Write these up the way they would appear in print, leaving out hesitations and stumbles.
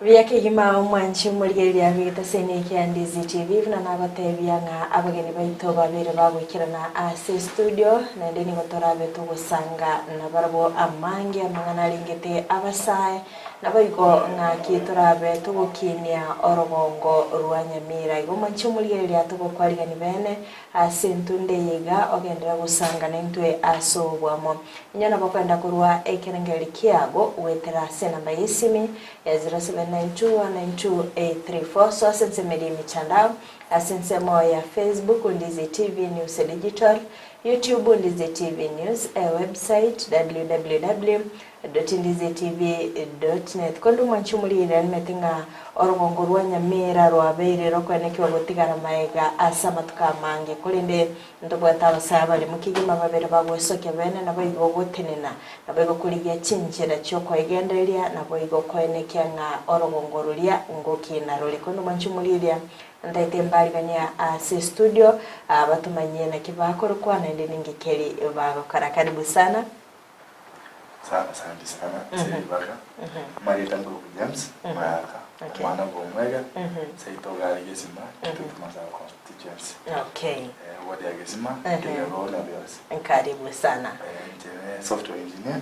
Buya kegima omwanchi omorigereria bw'egete ase ime kia Ndizi TV buna nagotebia ng'a abageni baito babere bagoikerana ase estudio naende nigo torabe togosanga nabarabwo amange amang'ana arengete abasae Naboigo ng'aki torabe togokinia orogongo rwa Nyamira. Igo mwanche omorigereria togokwarigani bene ase entunda eye iga ogenderere gosanga naintwe ase obwamo. Inwe nabo kwenda korwa ekerengererio kiago goetera ase enamba y'esimi ya 0792192834 so ase ensemo eria y'emitandao ase ensemo ya Facebook Ndizi TV News Digital, YouTube Ndizi TV News, ewebsite www. Dotindizitv.net Korende omwanchi omorire nimanyete ng'a orogongo rwa Nyamira rwabeire rokwenekigwa gotigara maega ase amatuko amange. Korende ntobwate abasae abaremu kegima babere bagwesokia bene naboigo gotenena, naboigo korigia chinchera chi'okoegendereria, naboigo koenekia ng'a orogongo roria ngokina rore. Korende omwanchi omoriria ntaete mbarigania ase estudio batomanyie naki bakorokwa naende ninki keri bagokora. Karibu sana. Sa- Asante sana ase ribaga. Amarieta nkoruku James Mayaka, Okay. omwana bwa Omwega, seito gare Gesima, Kitutu Masaba constituency. Okay. Eh, ward ya Gesima, Mhm. Kegego na Biosi. Karibu sana. Eh, inche ne software engineer,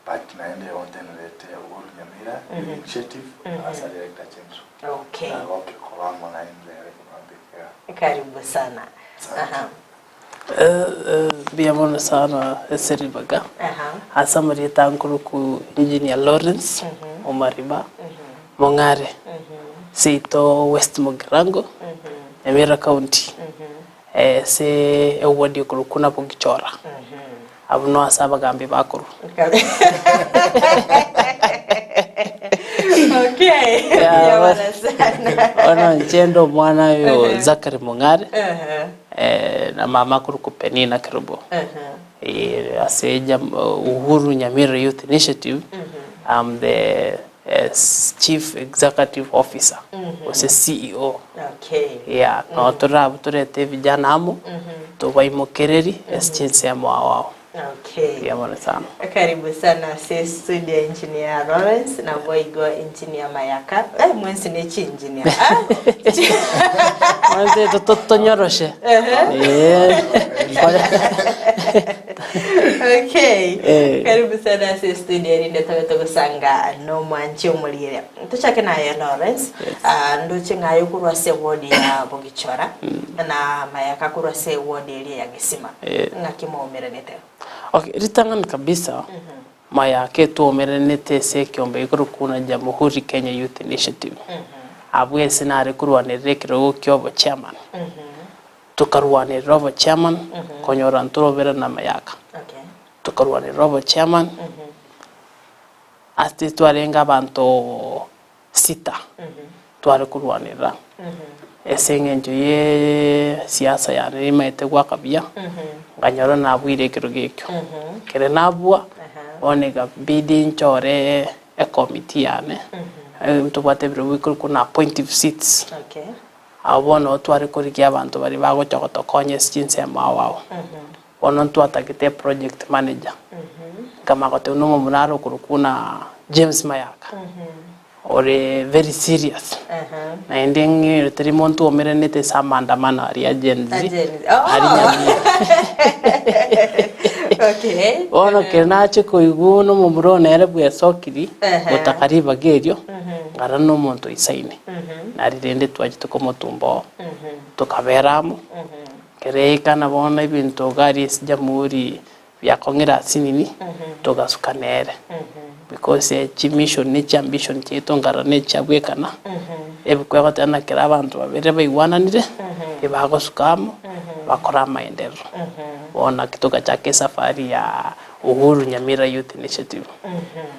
but naende ontenerete Uhuru Nyamira Youth Initiative as a director general. Okay. Nagokia koba amo naende rero komambia. Karibu sana. Asante. Aha. Mbuya mono sana ase ribaga, ase amarieta ankoruku Engineer Lawrence Omariba Mong'are, seito West Mugirango, Nyamira County, ase eward ekorokwa Nabogichora, abwo noo ase abagambi bakorwa. Okay. Yeah, Mbuya mono sana. Bono inche nde omwana oyo Zachary Mong'are. Na mama akorokwa Penina Kerubo. Ase Uhuru Nyamira Youth Initiative, I'm the Chief Executive Officer, gose CEO. Okay. Yeah, nabo tore abwo torete vijana amo, tobaimokereri ase chinsemo ao ao. Okay. Mbuya mono sana. Karibu sana ase studio engineer Lawrence naboigo engineer Mayaka. Eh, mwensi ne chingineer. Ah? Mwanse tonyoroshe. Eh. Okay. Eh. Karibu sana ase studio erinde tobe togosanga nomwanchi omorire. Tochake naye Lawrence. Yes. Ah, ndoche ng'aye korwa ase ward ya Bogichora na Mayaka korwa ase ward eria ya Gesima. Eh. Ng'aki mwaumeranete? Okay, ritang'ani kabisa, Mayaka etwaumeranete ase ekiombe gekorokwa buna Jamhuri Kenya Youth Initiative. Abwo ase nare korwanerera ekerogo kia obochairman. Tokarwanerera obochairman, konyora ntorobera na Mayaka. Okay. Tokarwanerera obochairman, ase twarenge abanto sita tware korwanerera ase eng'encho ye siasa yane nimaete goaka buya, nkanyora nabuire ekerogo ekio. Ekero nabua, bono ekabidi nchore ecommittee yane, ntobwate ebirogo bikorokwa buna appointive seats. Okay. Abwo bono tware korigia abanto baria bagocha gotokonya ase chinsemo ao ao. Bono ntwatagete eproject manager, nkamanya gotebia nomomura are okorokwa buna James Mayaka, ore very serious, naende ng'erete teri monto omeranete ase amaandamano aria a Gen Z, A Gen Z. Oh! aria Nyamira. Okay. Bono ekero nachia koigwa nomomura one ere bwesokiri, Ehe. gotaka ribaga erio, nkarora nomonto oisaine, nari rende twachete komotumba oo, tokabera amo. Kereikana bono ebinto iga aria ase jamhuri biakong'ire ase nini, togasuka nere. Because chimission ne chiambition chiaito nkarora ne chiabwekana, ebuku egoteba ng'a kera abanto babere baigwananire, ebagosuka amo, bakore amaenderero. Bono naki togachaka esafari ya Uhuru Nyamira Youth Initiative.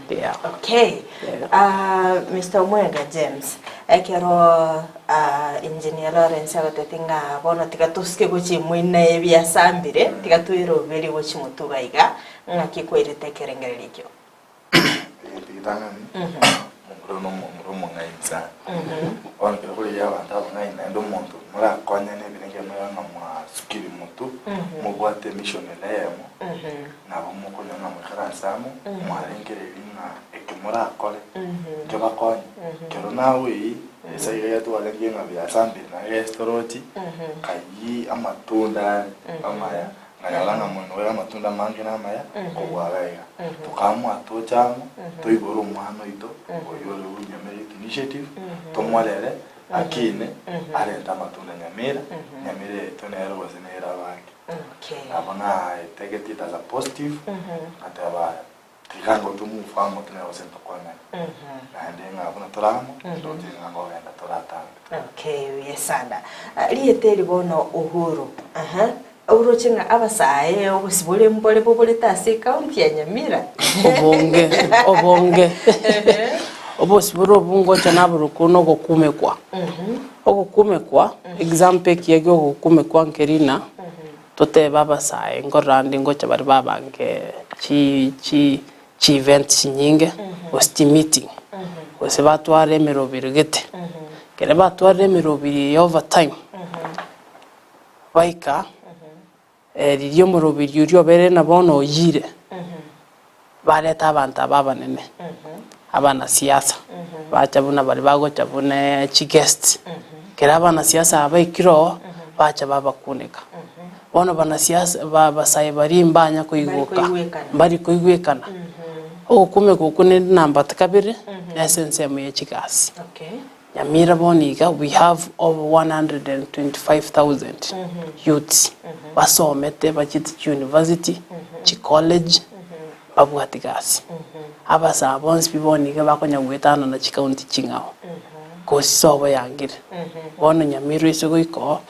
Yeah. Okay. Ah, Mr. Omwenga James, ekero ah, Engineer Lawrence agoteti ng'a bono tiga tosuke gochia moina ebiasambire, tiga toeroberie gochia motuga iga, ng'aki kwairete ekerengererio ekio? Egento getang'ani, omomura no omomura omong'aini sana. Bono ekero korigia abanto abang'aini naende omonto morakonyane ebinto ebiya ng'a mwasukire motwe, mobwate emission ere eyemo, nabo mokonyora ng'a moikaranse amo, mwarengereiri ng'a eke. morakore nkebakonye. Kero nawe eyio ase iga yatwarenge ng'a biasambire naye gestorochi kayii amatunda are amaya nkanyora ng'a moino oyo amatunda amange namaya kobua iga iga. Tokaamua toche amo toibore omwana oito oyio ore Nyamira Youth Initiative tomorere akine arente amatunda Nyamira, Nyamira yaito nere gose nere abake. Nabo naetegeti it as a positive ngateba tiga ngotu move amo tonyare gose ntokonyane. Naende ng'a buna tore amo ndoche ng'a nkogenda toratambe. Okay, buya sana. Rieta eri bono Uhuru, aha, oroche ng'a abasae obosibore mbore boborete ase ecounty ya Nyamira? Obonge, obonge. Obosibore obwo ngocha naborokwo na ogokumekwa. Ogokumekwa, example ekiya gia ogokumekwa nkerina, totebe abasae nkorora ande ngocha bare babange chi chi chi event chinyinge, gose chi meeting, gose batware emeroberi gete. Ekero batwarire emeroberi eye over time, baika riria omoroberi oria oberire na bono oyire, bareta abanto aba abanene, abanasiasa, bacha buna baria bagocha buna chiguest. Ekero abanasiasa aba baikire oo, bacha babakuneka. Bono banasiasa ba abasae baria mbanya koigoka, mbari koigwekana. Ogokumeka okwo ne number kabere, nase ensemo ye chigasi. Nyamira bono iga we have over 125,000 youths basomete bachete chiuniversity, chicollege, mbabwati gasi. Abasaa bonsi pi bono iga bakonya goetanana chicounty ching'ao kosi sobo yangire. Bono Nyamira ase goika oo,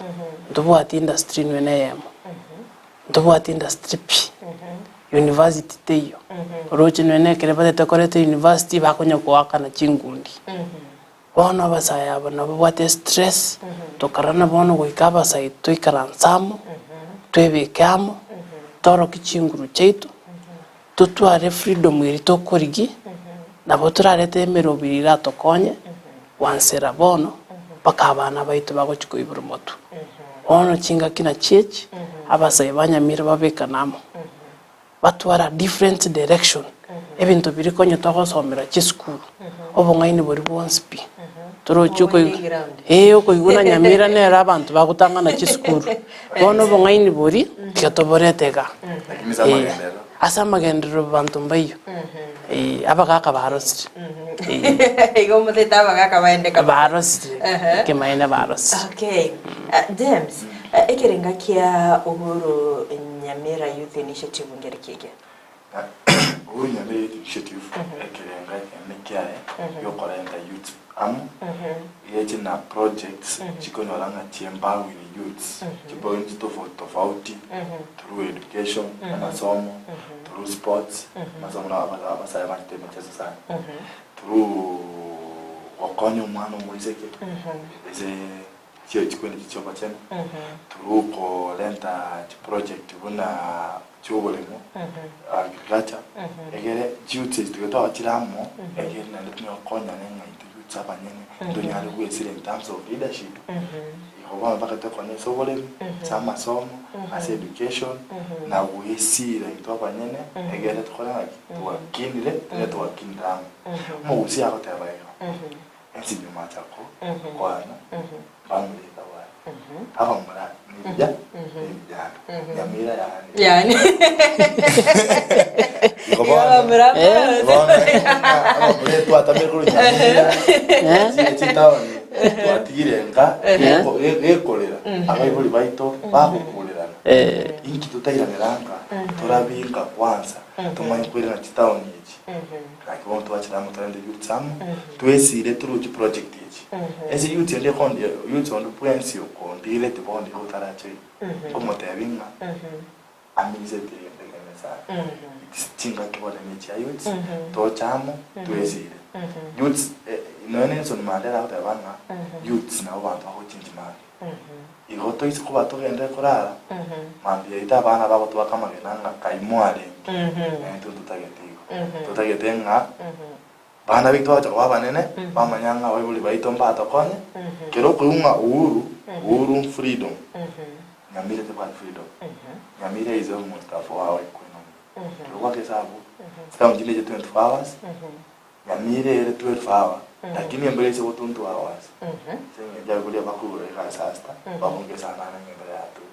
ntobwati industry nonye na eyemo, ntobwati industry pi, university teiyo, oroche nonye na ekere batete koreta university bakonya goakana chingundi. Bono abasae aba nabo babwate stress, tokarana bono goika abasae toikaranse amo, twebeke amo, torokie chinguru chiaito, totware freedom eria tokorigia, nabo torarete emeroberi eratokonye gwansera bono mpaka abana baito bagochia koibora omotwe. Bono chingaki nachio echi, abasae ba Nyamira babekane amo. Batwara different direction, ebinto biria konya togosomera chisukuru, obong'aini boria bwonsi pi, torochi Oboende okoigwa ground. eh okoigwa na Nyamira nere abanto bagotang'ana chisukuru. Bono obong'aini boria, tiga toborete igaa. Lakini ase amagenderero. Ase amagenderero banto mbaiyo, eh, abagaka barosire, eh. Igo omotete abagaka baende kabisa. Barosire, Ehe. ekemanyererio barosire. Okay. James, ekerenga kia Uhuru Nyamira Youth Initiative ngere ki eke? Uhuru Nyamira Youth Initiative ekerenga ekeene kiaye giokorenta youths amo, geche na projects chikonyora ng'a chi empowering youths, chipoints tofauti tofauti through education, amasomo, through sports, amasomo nabo abasae banchete emicheso sana, through gokonya omwana omoiseke ase chikwene echi chiobochenu, through korenta chiproject buna chioboremo, agriculture, egere youths echi tiga twabachire amo, egere naende tonyare gokonyana ng'a intwe youths abanyene, ntonyare goesira in terms of leadership, igo bono mpaka tokonye ase oboremi, ase amasomo, ase education, na goesira intwe abanyene, egere tokore ng'aki, twakinire, tonyare twakinire amo. Omogusii agoteba iga. Ense nyuma achako kwana bamureta bwaye abamura nebiya nebijana nyamira yaani Yani. Igo Igo bono abamura bono abamura twatamire korwa nyamira chire chitaoni twatigire nka gekorera abaibori baito bagokurerana inki totairanera nka torabi nka kwanza tomanye koirana chitaoni echi. Gaki bono twachire amo torente youths amo, twesire through chiproject echi. Ase youth ende ekondi youth onde bwensi okondireti bono iga otaracha iga, nkomotebia ng'a amisete egento ekenene sana. It's chingaki bono ne chia youths, toche amo, twesire. Youths nonya Nelson Mandela agoteba ng'a youths nabo abanto bagochinchi mambia. Igo toise koba togenderere korara, mambia yaito abana bagotwaka amagena ng'a kai mwarenge, na intwe ntotagete igo. Totagete ng'a bana baito bagocha koba abanene, bamanya ng'a abaibori baito mbatokonye, kero okoigwa ng'a uhuru, uhuru freedom, Nyamira tebwati freedom. Nyamira is almost a 4 hour economy. Kero gwakesa abwo, chitaoni chinde eche 24 hours. Nyamira ere 12 hour lakini embura ase gotuntwa hours ase eng'encho abaibori bakoigora egasi saa sita babunge saa nane ng'a embura yature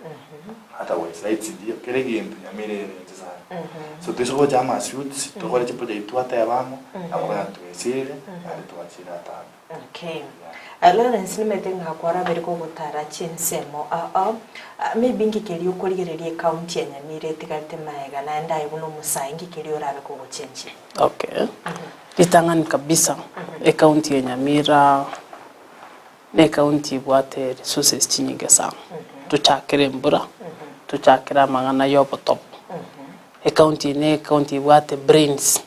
otherwise lights ndiyo kera egento Nyamira ere inche sana so toise gocha ama as youths tokore chiproject twateba amo nabo konya twesirire naende twachire atambe. Okay. Lawrence nimanyete ng'a kwarabere kogotara chinsemo ao ao, maybe inki keria okorigereria ecounty ya Nyamira etigarete maega naende aye buna omosae inki keria orabe kogochenchia? Okay. Ritang'ani kabisa, ecounty ya Nyamira ne ecounty ebwate resources chinyinge sana. Tochakere embura, tochakere amang'ana ya obotobu. Ecounty eye ne ecounty ebwate brains,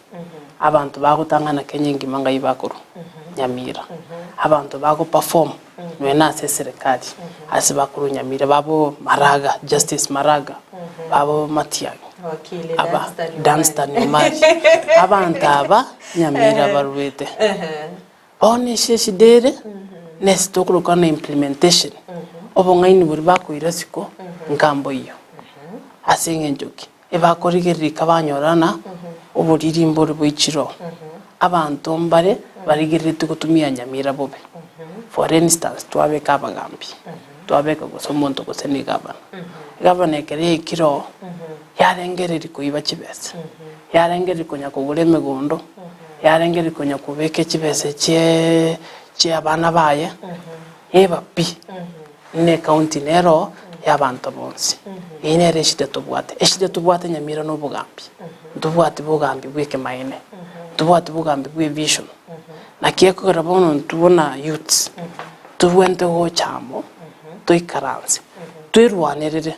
abanto bagotang'ana Kenya engima ngai bakorwa? Nyamira. Abanto bago perform nonya na ase eserekari, ase bakorwa Nyamira, babo Maraga, Justice Maraga, babo Matiang'i, Wakili aba Danstan Danstan Omari. Omari, abanto aba Nyamira barwete. Bono ase eshida ere, nese tokoroka na implementation, obong'aini boria bakoira isiko nka mboiyo. Ase eng'encho ki? Ebakorigereria ika banyora ng'a oboriri mbore boichire oo. Abanto mbare barigereretie gotumia nyamira bobe. For instance, twabeka abagambi, twabeka gose omonto gose ne egavana. Egavana ekero yaikire oo, yarengereria koiba chibesa, yarengereria konya kogora emegondo, yarengereria konya kobeka echibesa chiee chia abana baye, eba pi. Ne ecounty nero oo ya abanto bonsi. Eyio nere eshida tobwate. Eshida tobwate Nyamira na obogambi. Ntobwati bogambi bwa ekemaene. Ntobwati bogambi bwa evision. Naki ekogera bono intwe buna youths, tobwenerete gocha amo, toikaranse, twerwanerere.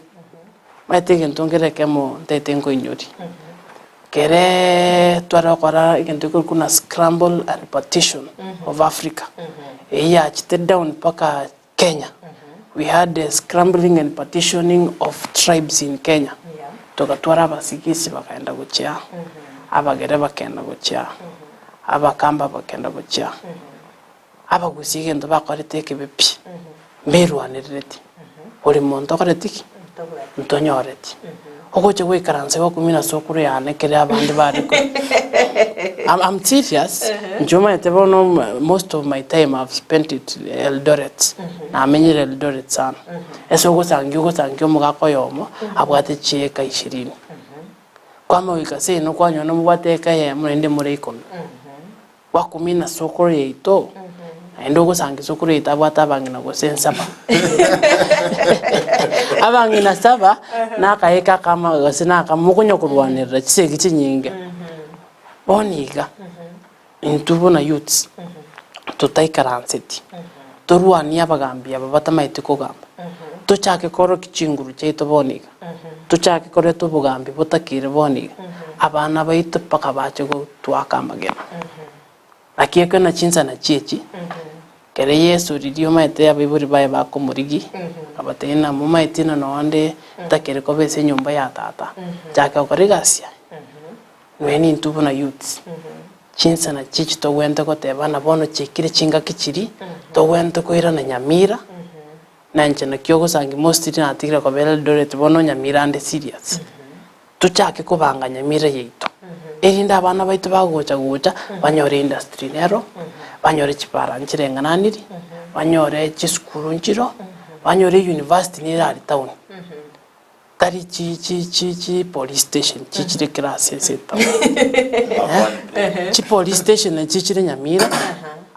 Omanyete egento nkere ekemo ntaete nkoinyoria, Kereee tware gokora egento ekorokwa buna scramble and partition of Africa, eyio yachete down mpaka Kenya. We had a scrambling and partitioning of tribes in Kenya. Togatwara abasigisi bakaenda gochia, abagere bakenda gochia, abakamba bakenda gochia, abagusii egento bakorete ekebe pi, mberwanerereti. Bori monto okoreti ki? Ntonyoreti. Ogocha goikaransa iga okumina ase okoro yane ekere abande bare ko I'm, I'm serious. Inche omanyete bono most of my time I've spent it Eldoret. Namenyire Eldoret sana. Ase ogosangia ogosangia omogaka oyomo abwate chieka ishirini. Kwama goika seino kwanyora nomobwate eka eyemo naende more ikomi. Gwakumina sokoro yaito, naende ogosangia sokoro yaito abwate abang'ina gose ensaba. Abang'ina saba, nakaika akama gose nakamo mokonya korwanerera chisegi chinyinge. Bono iga, intwe buna youths, totaikaranseti, torwanie abagambi aba batamaeti kogamba, tochake korokia chinguru chiaito bono iga, tochake koreta obogambi botakeire bono iga, abana baito mpaka bache gotwaka amagena. Naki ekio na chinsana chi'echi, ekero Yeso riria omaete abaibori baye bakomorigia, akabatebia ng'a momaeti ng'a nonde ntakeri koba ase enyomba ya tata, chaka gokora egasi yaye. Nonya nintwe buna youths, chinsana chi'echi togwenerete goteba ng'a bono chiaikire chingaki chiria, togwenerete koirana Nyamira, na inche naki ogosangi mostly natigire koba Eldoret bono Nyamira ande serious. Tochake kobanga Nyamira yaito, erinde abana baito bagocha gocha banyore industry nero, banyore chipara nchireng'ananiri, banyore chisukuru nchiro, banyore university nere aria town. Tari chi chi chi chi police station chichire kera ase ase etown. Chi police station echi chire Nyamira,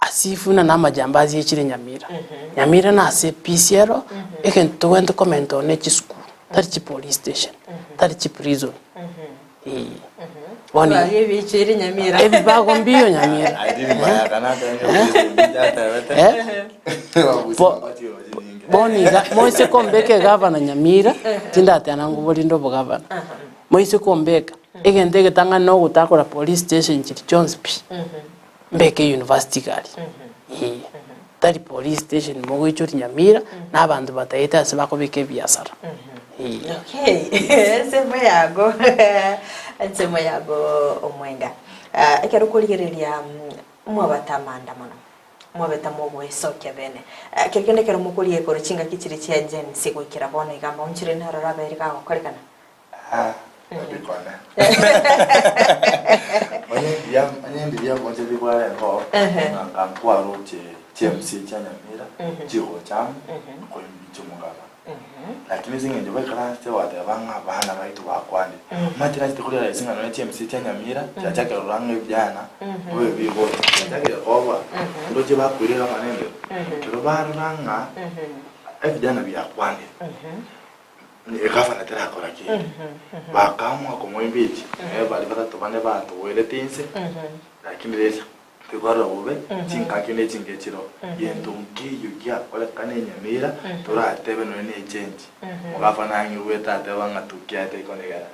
as if buna na amajambazi echire Nyamira. Nyamira nase epeace ero, egento togwenerete komenta one chisukuru, tari chi police station, tari chi prison, eeh. Bono Ebibago ebi biichire Nyamira. ebibago mbiyo Nyamira. Bono iga, moise kombeka egavana Nyamira, tindateba ngobori inde obogavana. Moise kombeka, egento egetang'ani nogotakora police station chiri chionsi pi, mbeke university iga aria, eeh. Tari police station mogoichoria Nyamira, na abanto bataete ase bakobeka ebiasara, eeh. Okay, ensemo yago ensemo yago omwenga. Ah, ekero okorigereria mwabate amaandamano, mwabete mogoesokia bene. Kero kende ekero mokoria igoro chingaki chiria chia Gen Z goikera bono iga amaonchoreri naroro abeire gagokorekana. Ah, ebikone. Onye ya onye Onye ndiria bwanchete bwarengeo, ng'a nkwaroche chiMCA chia Nyamira chigocha amo koimbicha omogabana. Lakini ase eng'encho baikaransete bateba ng'a abana baito bakwanire. Omanyete nachete korealize ng'a nonye chiMCA chia Nyamira chiachakire korora ng'a ebiana mbobe bigocha, chiachakire koba ndoche bakoira egavana embeo. Ekero barora ng'a ebijana biakwanire. Egavana terakora kende. Bakaamua komoimbechi, naye baria batato bane batogoerete inse, lakini resa tikwarora bobe, chingaki ne chinge chiroo. Gento nkeiyo giakorekana enyamira, toratebe nonya ne echenji. Omogavana ang'igwete ateba ng'a tukiaete ikonegera.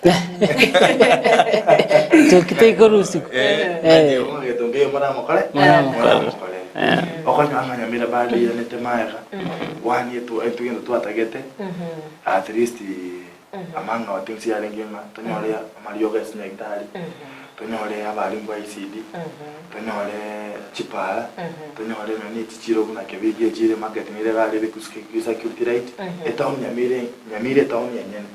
Tuki teikorusigwa. Eh, ng'a gento nkeiyo moramokore, Moramokore. moramokore. Okonyora ng'a nyamira bado eiranete magega, kwanie intwe gento twatagete, At least among our things yarenge ng'a tonyore amariogo ase nyagetari, tonyore abalimu ba ECD, tonyore chipara, tonyore nonya ne chichiro buna Kebirigo echiro emarket nere iga ere security light, etown Nyamira Nyamira etown enyene.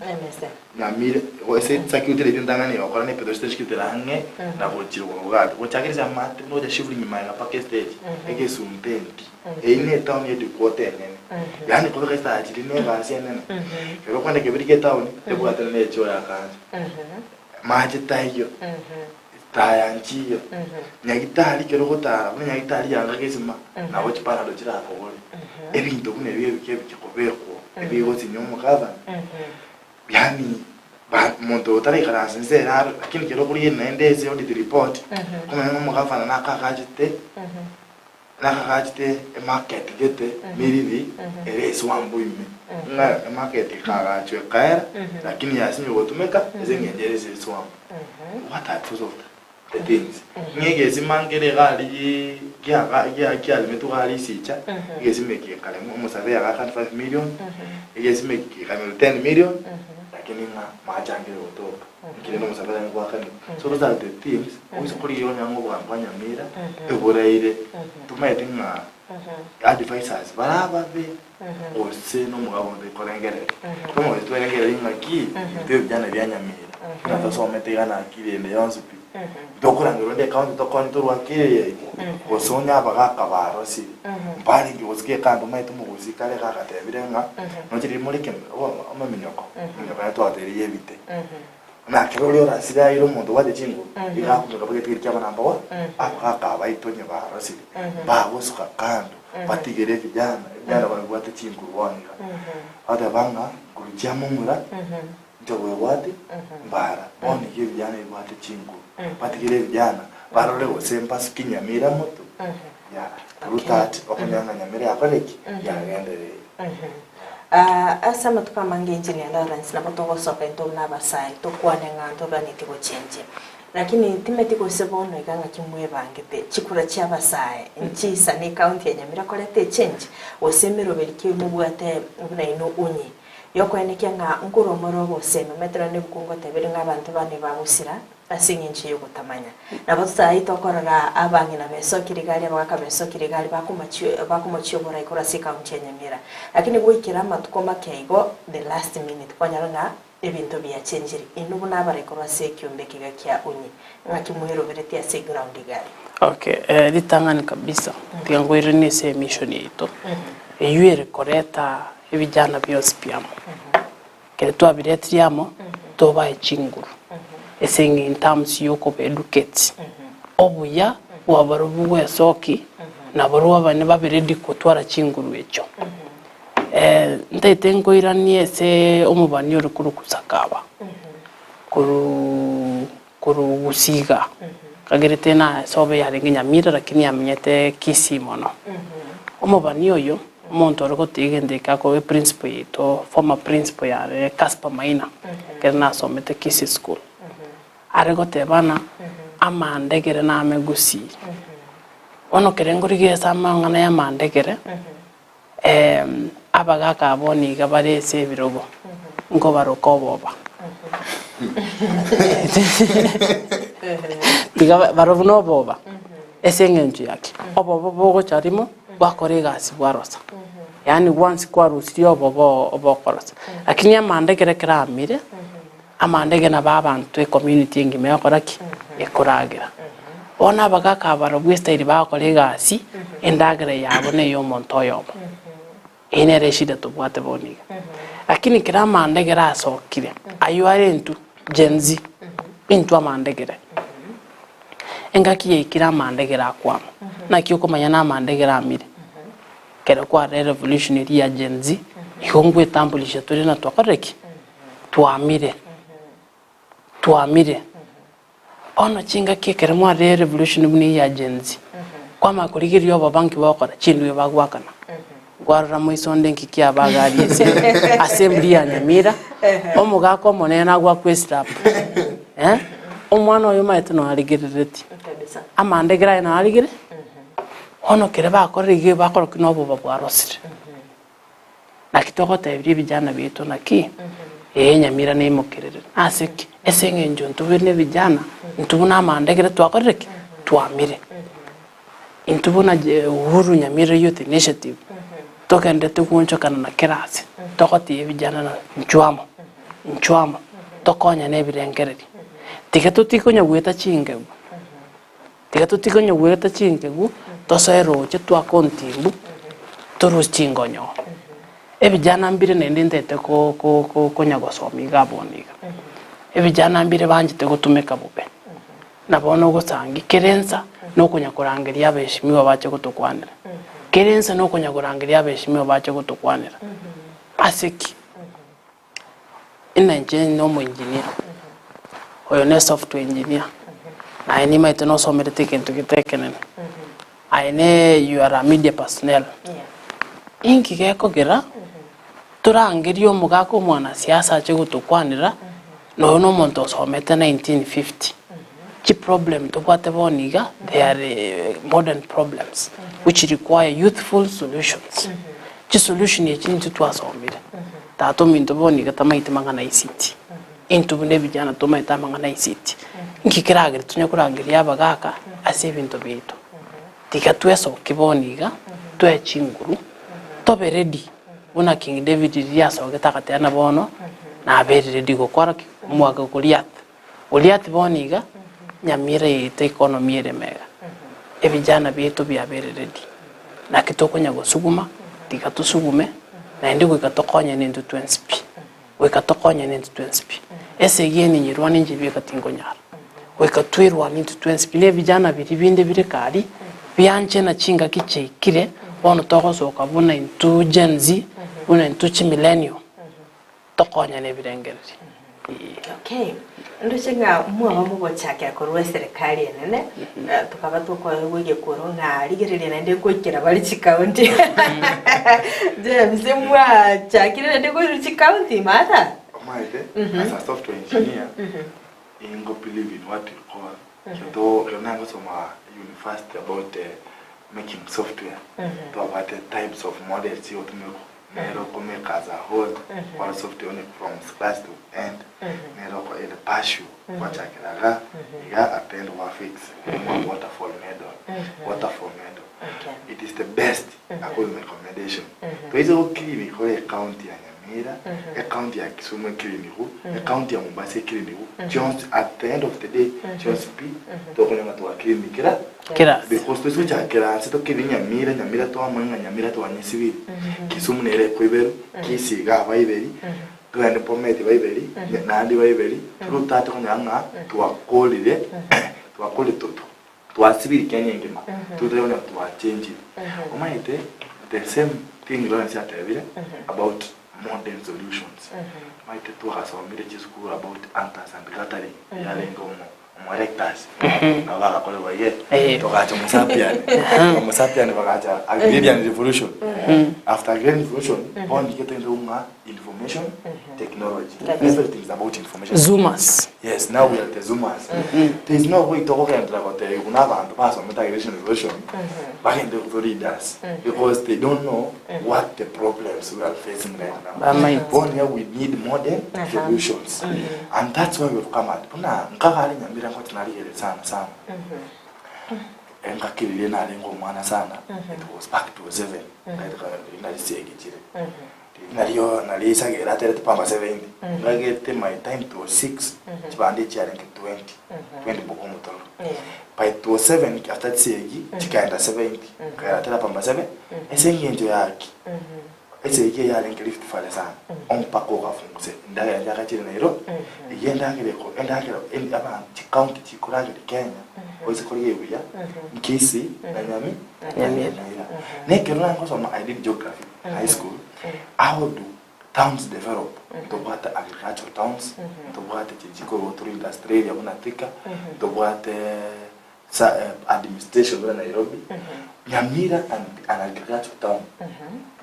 Nyamira ase security light entang'ani egokora ne petrol station ere ang'e na gochia rogoro iga aria. Gochakera ase amate buna gocha shughuli nyuma iga mpaka estage, egesunte enti. Eyio ne etown y'headquarter enene, yaani kobeka estaa chiria ne egasi enene. Ekero okogenda kebiri kia etown, tebwati nonya echoo ya kansa, mache taiyo, taya nchiyo, nyagitari ekero ogotara buna nyagitari yanga gesima, nabo chipanado chirakogore. Ebinto buna ebio ebike ebike kobekwa, ebigosinya omogavana. Yaani ba monto otaraikaransa inse ere aro, lakini kero okorigereria naende ase audit report, okomanya ng'a omogavana nakagachete. Nakagachete emarket gete miriri ere eswambu ime, ng'a emarket ekagachwa ekaera, lakini yasinywa gotumeka ase eng'encho ere ase eswambu. What are those of the things? Ng'a egesima nkere iga aria giaga gia kiaremetwe iga aria isicha, egesima eke gekaremwa omosabe agakana 5 million, egesima eke gekamerwa 10 million, lakini ng'a mache angere gotoka. Ekero nomosabe arenge goakanigwa. So those are the things oise korigia onye ng'a obogambi bwa Nyamira eboraire tomaete ng'a advisers bare ababe gose nomogabo onde korengereria. Tomogochi twarengereria ng'aki intwe ebijana bia Nyamira buna tosomete iga na akili ende yonsi pi, tokorangerwa onde ecounty tokonye torwake eye iga gose onye abagaka barosire mbarenge gose kekando omanyete omogusii kare iga agatebire ng'a noche riria more keme omaminyoko, eminyoko naye twatebirie ebite. Naki roria orasire aire omonto obwate chinguru, iga akumeka mpaka etigeri kiabo nambogo, abagaaka abaito onye barosire, bagosuka kando, batigere ebijana, ebijana babwate chinguru bono iga. Bateba ng'a nguru chia momura, inche bwebwati mbara, bono iga ebijana bibwate chinguru, batigere ebijana, barore gose mbasuke nyamira motu, ya through that, okonyora ng'a nyamira yakorire ki? Yagendereire. Ase amatuko amange Engineer Lawrence nabo togosoka intwe buna abasae tokwane ng'a ntoganeti gochenchia. Lakini timeti gose bono iga ng'aki mwebangete chikura chia abasae nchiisane ecounty ya Nyamira koreta echange gose emeroberi ki mobwate buna inwe unyi yokoenekia ng'a nkorwa more obosemi omanyete nonye nebuku ngotebire ng'a abanto bane bagosira Ase engencho y'ogotamanya. Nabo totari tokorora abang'ina besokire igari, abagaka besokire igari bakomochia oborai korwa ase ekaunti ya Nyamira. Lakini goikera amatuko make igo, the last minute, kwanyora ng'a ebinto biachenchire. Inwe buna abarai korwa ase ekiombe ekiga kia Unyi, ng'aki mweroberetie ase eground igari? Okay, ritang'ani kabisa, tiga nkoiranie ase emission yaito, eywo ere koreta ebijana bionsi pi amo. Ekero twabiretire amo, tobae chinguru ase in terms yokoba educate, obuya bwa barobwo bwesoki na barobwo abane babe ready gotwara chinguru echio. Ntaete nkoiranie ase omobani ore korwa Kusakaba, korwa korwa Gusii igaa, kagerete nasobe yarenge Nyamira lakini yamenyete Kisii mono. Omobani oyo. Omonto ore gotiga egento eke akoba eprinciple yaito, former principal yare Casper Maina, ekero nasomete Kisii school, are goteba ng'a amandegere name gusii. Bono ekero nkorigia ase amang'ana ya amandegere, abagaka aba bono iga bare ase ebirogo, nkobaroka oboba. Tiga barobwo na oboba, ase eng'encho yaki, oboba bogocha rimo. Gwakora egasi bwarosa, yaani gwansi kwarusirie obobe obokorosa. Lakini amanda ekero ekeramire, amanda eke nabo abanto ecommunity engima egokora ki? Ekoragera. Bono abagaka abarobwo estyle bagokora egasi, endagera yabo na eyomonto oyomo. Eye nere eshida tobwate bono iga. Lakini kera amandegere asokire, aywo are intwe Gen Z, intwe amandegere. Engaki yaikire amandegere akwama. Naki okomanya na amandegere amire? Ekero kwarire revolution eria ya Gen Z, igo ngwetambulisha tore na twakorire ki? Twamire. Twamire. Bono chingaki ekero mwarire revolution buna eyio ya Gen Z, kwamanya korigereria obobanki bogokora, chinduya bagoakana. Nkwarora moiso onde nki kiabaga aria ase assembly ya Nyamira, omogaka omonene agwakwa eslap eh, omwana oyo omanyete noyo arigereretie, Kabisa. amandegere aye noyo arigere, bono kere bakorire iga bakorokia na oboba bwarosire. Naki togotebirie ebijana biaito naki? Ee, Nyamira neimokerere. Nase ki? Ase eng'encho intwe buna ebijana, intwe buna amandegere twakorire ki? Twamire. Intwe buna Uhuru Nyamira Youth Initiative, togenderete goonchokana na kera ase, togotiga ebijana na inchuo amo, inchuo amo, tokonyane ebirengererio. Tiga totige konya goeta chingegu, Tiga totige onye goeta chingegu, tosoe roche twake ontimbu, torusie chingonyo. Ebijana mbire naende ntete ko- ko- ko- konya gosoma iga bono iga. Ebijana mbire banchete gotumeka bobe, na bono ogosangi kera ensa nokonya korangeria abeshimiwa bache gotokwanera, kera ensa nokonya korangeria abeshimiwa bache gotokwanera. Ase ki? Inche inche na omoengineer, oyo ne software engineer, naye nimaete nosomerete egento gete ekenene, aye ne you are a media personnel, inki gekogera torangerie omogaka omwanasiasa ache gotokwanera, na oyo na omonto osomete 1950, chiproblem tobwate bono iga, they are modern problems which require youthful solutions. Chisolution echi intwe twasomire. Tata ominto bono iga tamaeti mang'ana ICT. Intwe buna ebijana tomaete amang'ana ICT. Nki keragere tonya korangeria abagaka ase ebinto biaito. Tiga twesokie bono iga, toe chinguru, tobe ready buna King David riria asogete agateba na bono nabeire ready gokora ki? Omwaka Goliath. Goliath bono iga, nyamira yaito economy ere mega. Ebijana biaito biabeire ready. Naki tokonya gosuguma, tiga tosugume, naende goika tokonyane intwe twensi pi. Goika tokonyane intwe twensi pi. Esegi eye ninyerwane inche bieka tinkonyara. Goika twerwane intwe twensi pi, na ebijana biria binde bire karia, bianche na chingaki chiaikire, bono togosoka buna intwe Gen Z, buna intwe chimillennial, Tokonyane ebirengererio. Okay. Ndoche ng'a mwaba mogochakera korwa eserekari enene, tokaba tokoegwa egekoro ng'a rigereria naende nkoikera bare chikaunti. James, mwachakire naende koirwa chikaunti maata? Omanyete, as a software engineer, ingo believe in what we call, ekero ekero nagosoma university about making software, twabwate types of models chigotumekwa. Nere okomeka as a whole, all software onye from scratch to end, nere oko ere partial, gwachakera iga, iga at the end gwa fix, mwa waterfall medal, waterfall medal. Okay. It is the best according to my recommendation. Toise go clinic ore ecounty ya Nyamira, ecounty ya Kisumu eclinic, ecounty ya Mombasa eclinic, chionsi at the end of the day, chionsi pi, tokonyora ng'a twa clinic kera Kera ase. Because toise gochakera nse tokende Nyamira, Nyamira twamanya ng'a Nyamira twanyesibiri, Kisumu nere ekoiberwa, Kisii igaa baiberi, togende Bomet baiberi, Nandi baiberi, torotate konyora ng'a twakorire twakorire to- to twasibiri Kenya engima, totari konyora twachenchiri. Omanyete the same thing Lawrence atebire about modern solutions, omanyete twagasomire chisukuru about hunters and gathering, yarenge omo. Omorectus, nabo bagakorerwa iga, Eh. togacha omosapian, omosapian bagacha agrarian revolution. After agrarian revolution, bono nigo togende ng'a information technology. Everything is about information. Zoomers. Yes, now we are the Zoomers. There is no way tokogenderera gotebi buna abanto basomete agrarian revolution, bagende to lead us because they don't know what the problems we are facing right now. Bamaete. Bono iga we need modern solutions. And that's why we've come at buna nkagare Nyamira ngocha narigereria sana sana. Engaki riria narenge omwana sana, it was back to 07, narisegichire. Nario narisagera aterete pamba 70. Ngagete my time to 6, chibande chiarenge 20. 20 bob omotororo. By 2007 after chisegi chikaenda 70 nkaira terapamba 7 ase eng'encho yaki esegi eye yarenge Rift Valley sana omopaka ogafunguse endagera nchiagachire Nairobi eyio endagera eko endagera abanto chicounty chikorageria Kenya oise korigia buya Kisii na Nyami na Nyamira. Na ekero nangosoma I did geography high school how do towns develop ntobwate agricultural towns ntobwate chiria chikorwa through industrial area buna Thika ntobwate sa administration buna Nairobi Nyamira an an agricultural town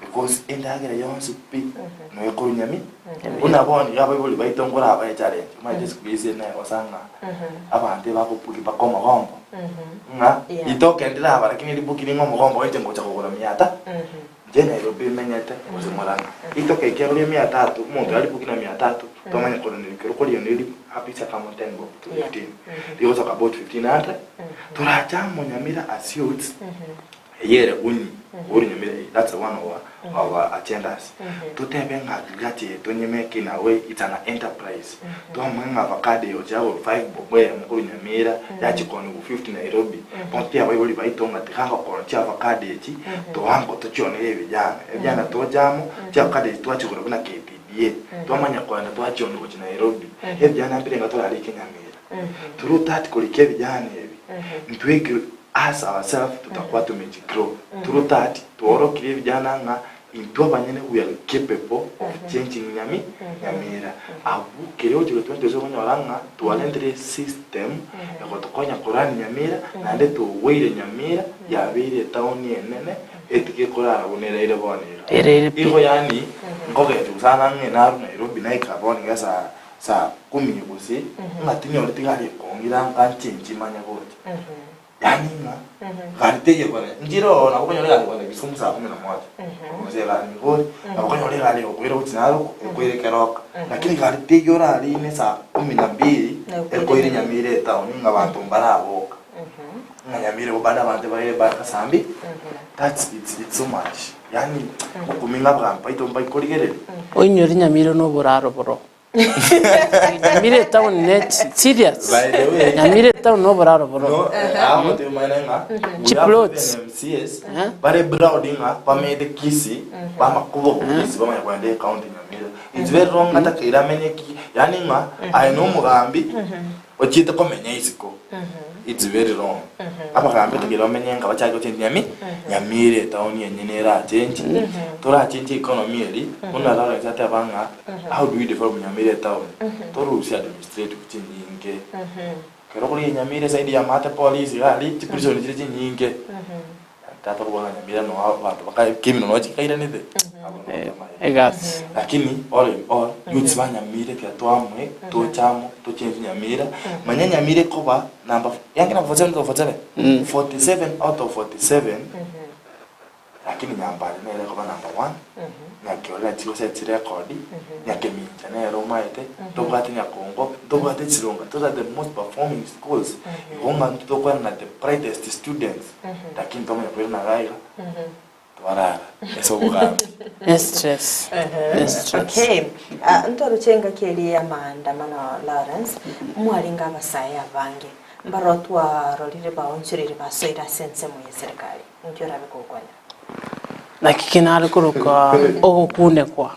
because endagera yonsi pi noyo ekorwa Nyami buna bono iga abaibori baito nkorabae challenge omanyete siku hizi negosa ng'a abanto ebagopuki mpaka omogombo ng'a ritoke ndiraba lakini ribuki ning'o omogombo inche ngocha kogora miata Inche Nairobi menyete gose Murang'a. Ritoke ekiagera ria mia tatu, omonto aribuki na mia tatu, tomanye koraneri kero korigeneria apisa kamo 10 bob to 15. Rigosoka about 1500, torache amo Nyamira as youths, eyere unyi, oru Nyamira that's one of our, our agendas. Totebe ng'a agriculture eye tonyemeke in a way it's an enterprise. Twamanya ng'a avocado eye gochia agoro 5 bob eyemo korwa Nyamira, yachia koonigwa 50 Nairobi, bono totebie abaibori baito ng'a tiga ngokora chiavocado echi, toango tochionere ebijana, ebijana toche amo, chiavocado echi twachigora buna KTDA, twamanya koenda twachionia gochia Nairobi, ebijana mbire iga torarike Nyamira. Through that korika ebijana ebi, ntwe as ourselves tutakuwa tumejigrow. Through that tworokirie ebijana ng'a Intwe abanyene we are capable of changing nyami Nyamira. Abwo keria gochia gotuma toise konyora ng'a twarentire esystem egotokonya korun Nyamira naende togoire Nyamira yabeire etown enene etige korara buna eraire bono iga. Eraire pi. Igo yaani nkogenchwa sana ng'e narwa Nairobi naika bono iga saa saa kumi gose ng'a tinyoreti gari ekong'ira nka nchenchi manye gocha. Yaani ng'a gari teiyo kore nchire oo nabo okonyora egari kore Kisumu saa kumi na moja gose egari Migori nabo okonyora egari egokoira gochia Narok ekoire Keroka lakini gari teiyo orarine saa kumi na mbili ekoire Nyamira etown ng'a abanto mbaraboka ng'a Nyamira igo bado abanto baire mpaka saa mbili that's it's it's so much yaani okumia ng'a abanto baito mbaikorigereria. Oinyore Nyamira noboraro boro. Nyamira etown ne serious. By the way, Nyamira etown noboraro boro. No, amo timane ng'a we have Chiplots. even MCAs Eh? bare proud ng'a bamete Kisii bamakuba Kisii bamanya kogenda ecounty Nyamira. It's very wrong ng'a takeire amenye ki yaani ng'a aye na omogambi ochiete komenya isiko. It's very wrong. Abagambi takeire bamenye ng'a bachake gochenji nyami Nyamira etown enyene erachenji torachenji economy eri buna Lawrence ateba ng'a How do we develop Nyamira etown? Torusie administrative chinyinge. Ekero okorigia Nyamira eside ya maate police iga aria chiprison chire chinyinge. Tata okobua ng'a Nyamira noo abanto baka criminal noo chikairanete. Abwo noo tamaete. Egasi. Lakini all in all, youths ba Nyamira tiga toamue, toche amo, tochange Nyamira. Manya Nyamira ekoba number, yange number 47 out of 47? 47 out of 47. Lakini Nyambare nere ekoba number one, Nyakiorera chigose chirekodi, Nyakemincha nere omaete, ntobwate Nyakongo, ntobwate Chironga, those are the most performing schools. Igo ng'a intwe tokwana na the brightest students, lakini twamanya koirana iga iga, twarara ase obogambi. Ne stress. Ne stress. Okay. Ah, ntoroche engaki eria y'amaandamano Lawrence, mwarenge abasae abange, mbaroo twarorire baonchoreire basoire ase ensemo y'eserikari. Inki orabe gokwanera? Naki ki nare koroka ogokunekwa?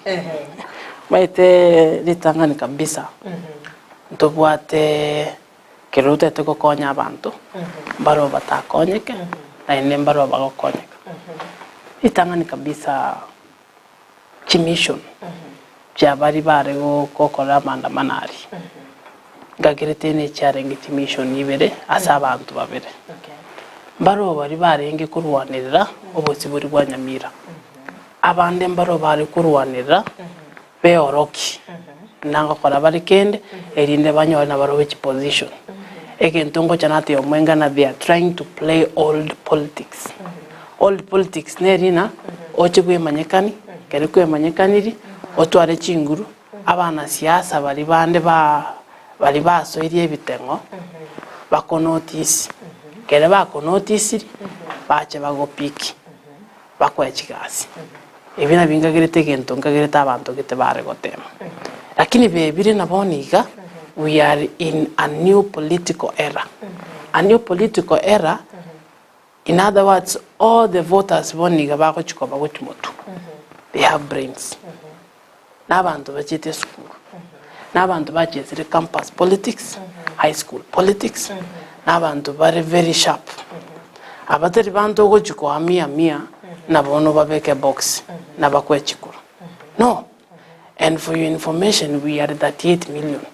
Omanyete ritang'ani kabisa, ntobwate kero otagete gokonya abanto, mbaroo batakonyeke, naende mbaroo bagokonyeka. Ritang'ani kabisa chimission chia baria bare gokora amaandamano aria, ngakerete ne chiarenge chimission ibere ase abanto babere. Mbaroo baria barenge korwanerera obosibori bwa Nyamira, abande mbaroo bare korwanerera beoroki nagokora bare kende erinde banyore nabarobwo chiposition. Egento ngocha nateba omwenga na they are trying to play old politics. Old politics neri ng'a oche bwemanyekani, ekero kwemanyekaniri otware chinguru, abanasiasa baria bande ba baria basoirie ebiteng'o bakonotice, ekere bakonotisiri bache bagopiki bakoe chigasi. Ebi nabio nkagerete egento nkagerete abanto gete bare gotema. Lakini bebire na bono iga. we are in a new political era. A new political era, in other words, all the voters bono iga bagochi koba gochi motwe. They have brains. Na abanto bachete esukuru, na abanto bachesire campus politics, high school politics, na abanto bare very sharp. Aba tari banto ogochi koa mia mia na bono obabeke ebox na bakoe chikura. No. And for your information we are 38 million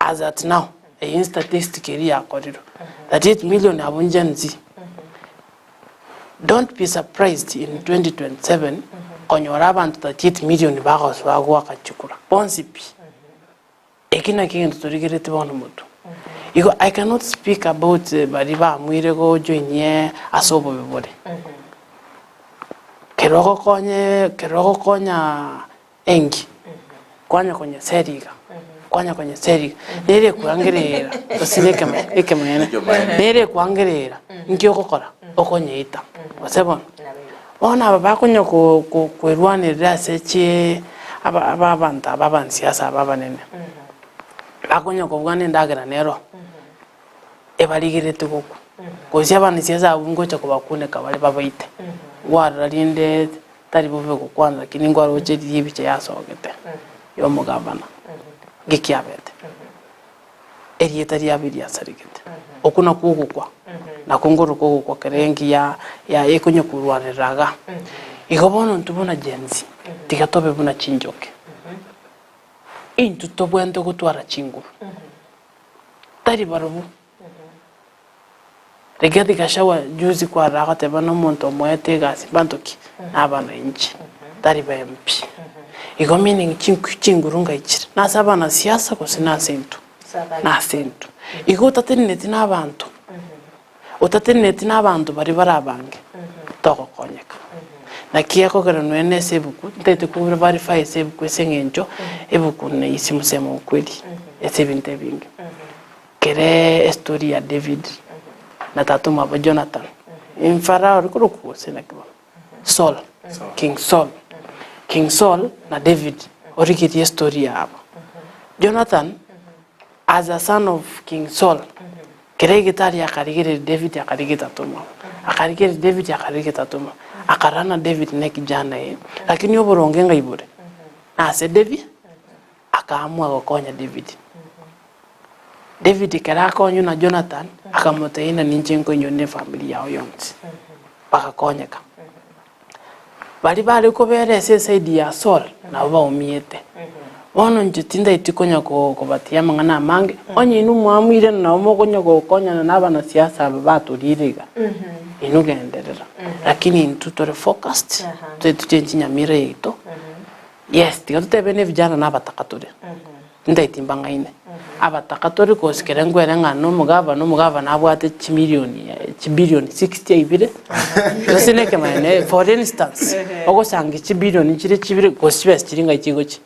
as at now, eyio ni statistic eria yakorirwe. 38 million abwo Gen Z. Don't be surprised in 2027 konyora abanto 38 million bagosoa goaka chikura bonsi pi. Eki nakio egento torigeretie bono motwe. Igo I cannot speak about baria baamuire go join ase obobe bore. Kero ogokonye kero ogokonya enki, kwanya konyeseri iga, kwanya konyeseri iga, nere ekwangerera gose na ekema ekemaene, nere ekwangerera nki ogokora? Okonyeita, gose bono? Bono aba bakonya ko ko kwerwanerera ase chi aba aba abanto aba abansiasa aba abanene, bakonya kobwana endagera nero, ebarigerete gokwa. Gose abansiasa abwo ngocha kobakuneka bare babaite. Ngwarora rinde tari bobe gokwana lakini nkwaroche riria ebicha yasogete ya omogavana, ngeki abete. Erieta riabo riasaregete. Okwo nakwo ogokwa, nakwo nkorokwa ogokwa kera engiya ya ekonya korwanerera iga. Igo bono intwe buna Gen Z, tiga tobe buna chinchoke. Intwe tobwenerete gotwara chinguru, tari barobwo. Rigathi Gachagua juzi kwarora agoteba na omonto omoete egasi mbanto ki? Nabana inche, tari ba MP. Igo meaning chinguru ngaichire, nase abanasiasa gose nase intwe? Nase intwe. Igo otateneneti na abanto, otateneneti na abanto baria bare abange, togokonyeka. Naki ekogera nonya na ase ebuku, ntagete ko verify ase ebuku ase eng'encho, ebuku naisi msemo ukweli, ase ebinto ebinge. Kere estori ya David na tata omwabo Jonathan, Farao ore korokwa gose naki bono? Saul, King Saul. King Saul na David, origerie estori yabo. Jonathan as a son of King Saul, kere egetari akarigereria David akarigia tata omwabo, akarigereria David akarigia tata omwabo, akarora ng'a David ne kijana eye, lakini oboronge ng'ai bore? Nase David, akaamua gokonya David. David ekero akonywa na Jonathan, akamotebia ng'a ninche nkoinyore na efamiri yao yonsi. Bagakonyeka. Baria bare kobera ase eside ya Saul, nabo baumiete. Bono inche tindaeti konya ko- kobatia amang'ana amange, onye inwe mwamuire nabo mokonya gokonyana na abanasiasa aba batorire iga, inwe genderera. Lakini intwe tore focused, tore tochenchi nyamira yaito. Yes, tiga totebe ne vijana na abataka tore. Ntaeti mbang'aine. Abataka tore kosi kere nkwere ng'a na omogavana, omogavana abwate chimilioni, chibilioni 60 aibire. Gose na ekemanyererio, for instance, ogosanga chibilioni chire chibere gose chibesa chiria ngai chigochi,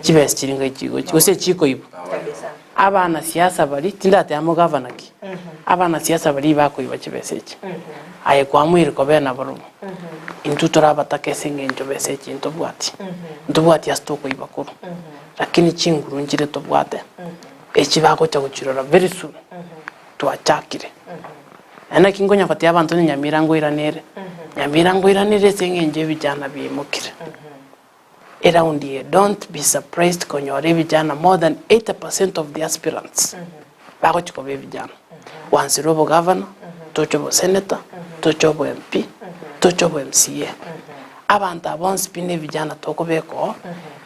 chibesa chiria ngai chigochi, gose chikoibwa. Kabisa. Abanasiasa baria, tindateba mogavana ki, abanasiasa baria bakoiba chibesa echi, aye kwamoire kobera nabarobwo, intwe tore abataka ase eng'encho besa echi ntobwati, ntobwati ase tokoiba korwa, lakini chinguru nchire tobwate, echi bagocha gochirora very soon, twachakire. Naende naki nkonya gotebia abanto onye Nyamira ngoiranere, Nyamira ngoiranere ase eng'encho ebijana biaimokire. Eround eye don't be surprised konyora ebijana more than 80% of the aspirants bagochia koba ebijana. Gwansire obogavana, toche obosenator, toche obo MP, toche obo MCA. Abanto aba bonsi pi na ebijana tokobeka oo,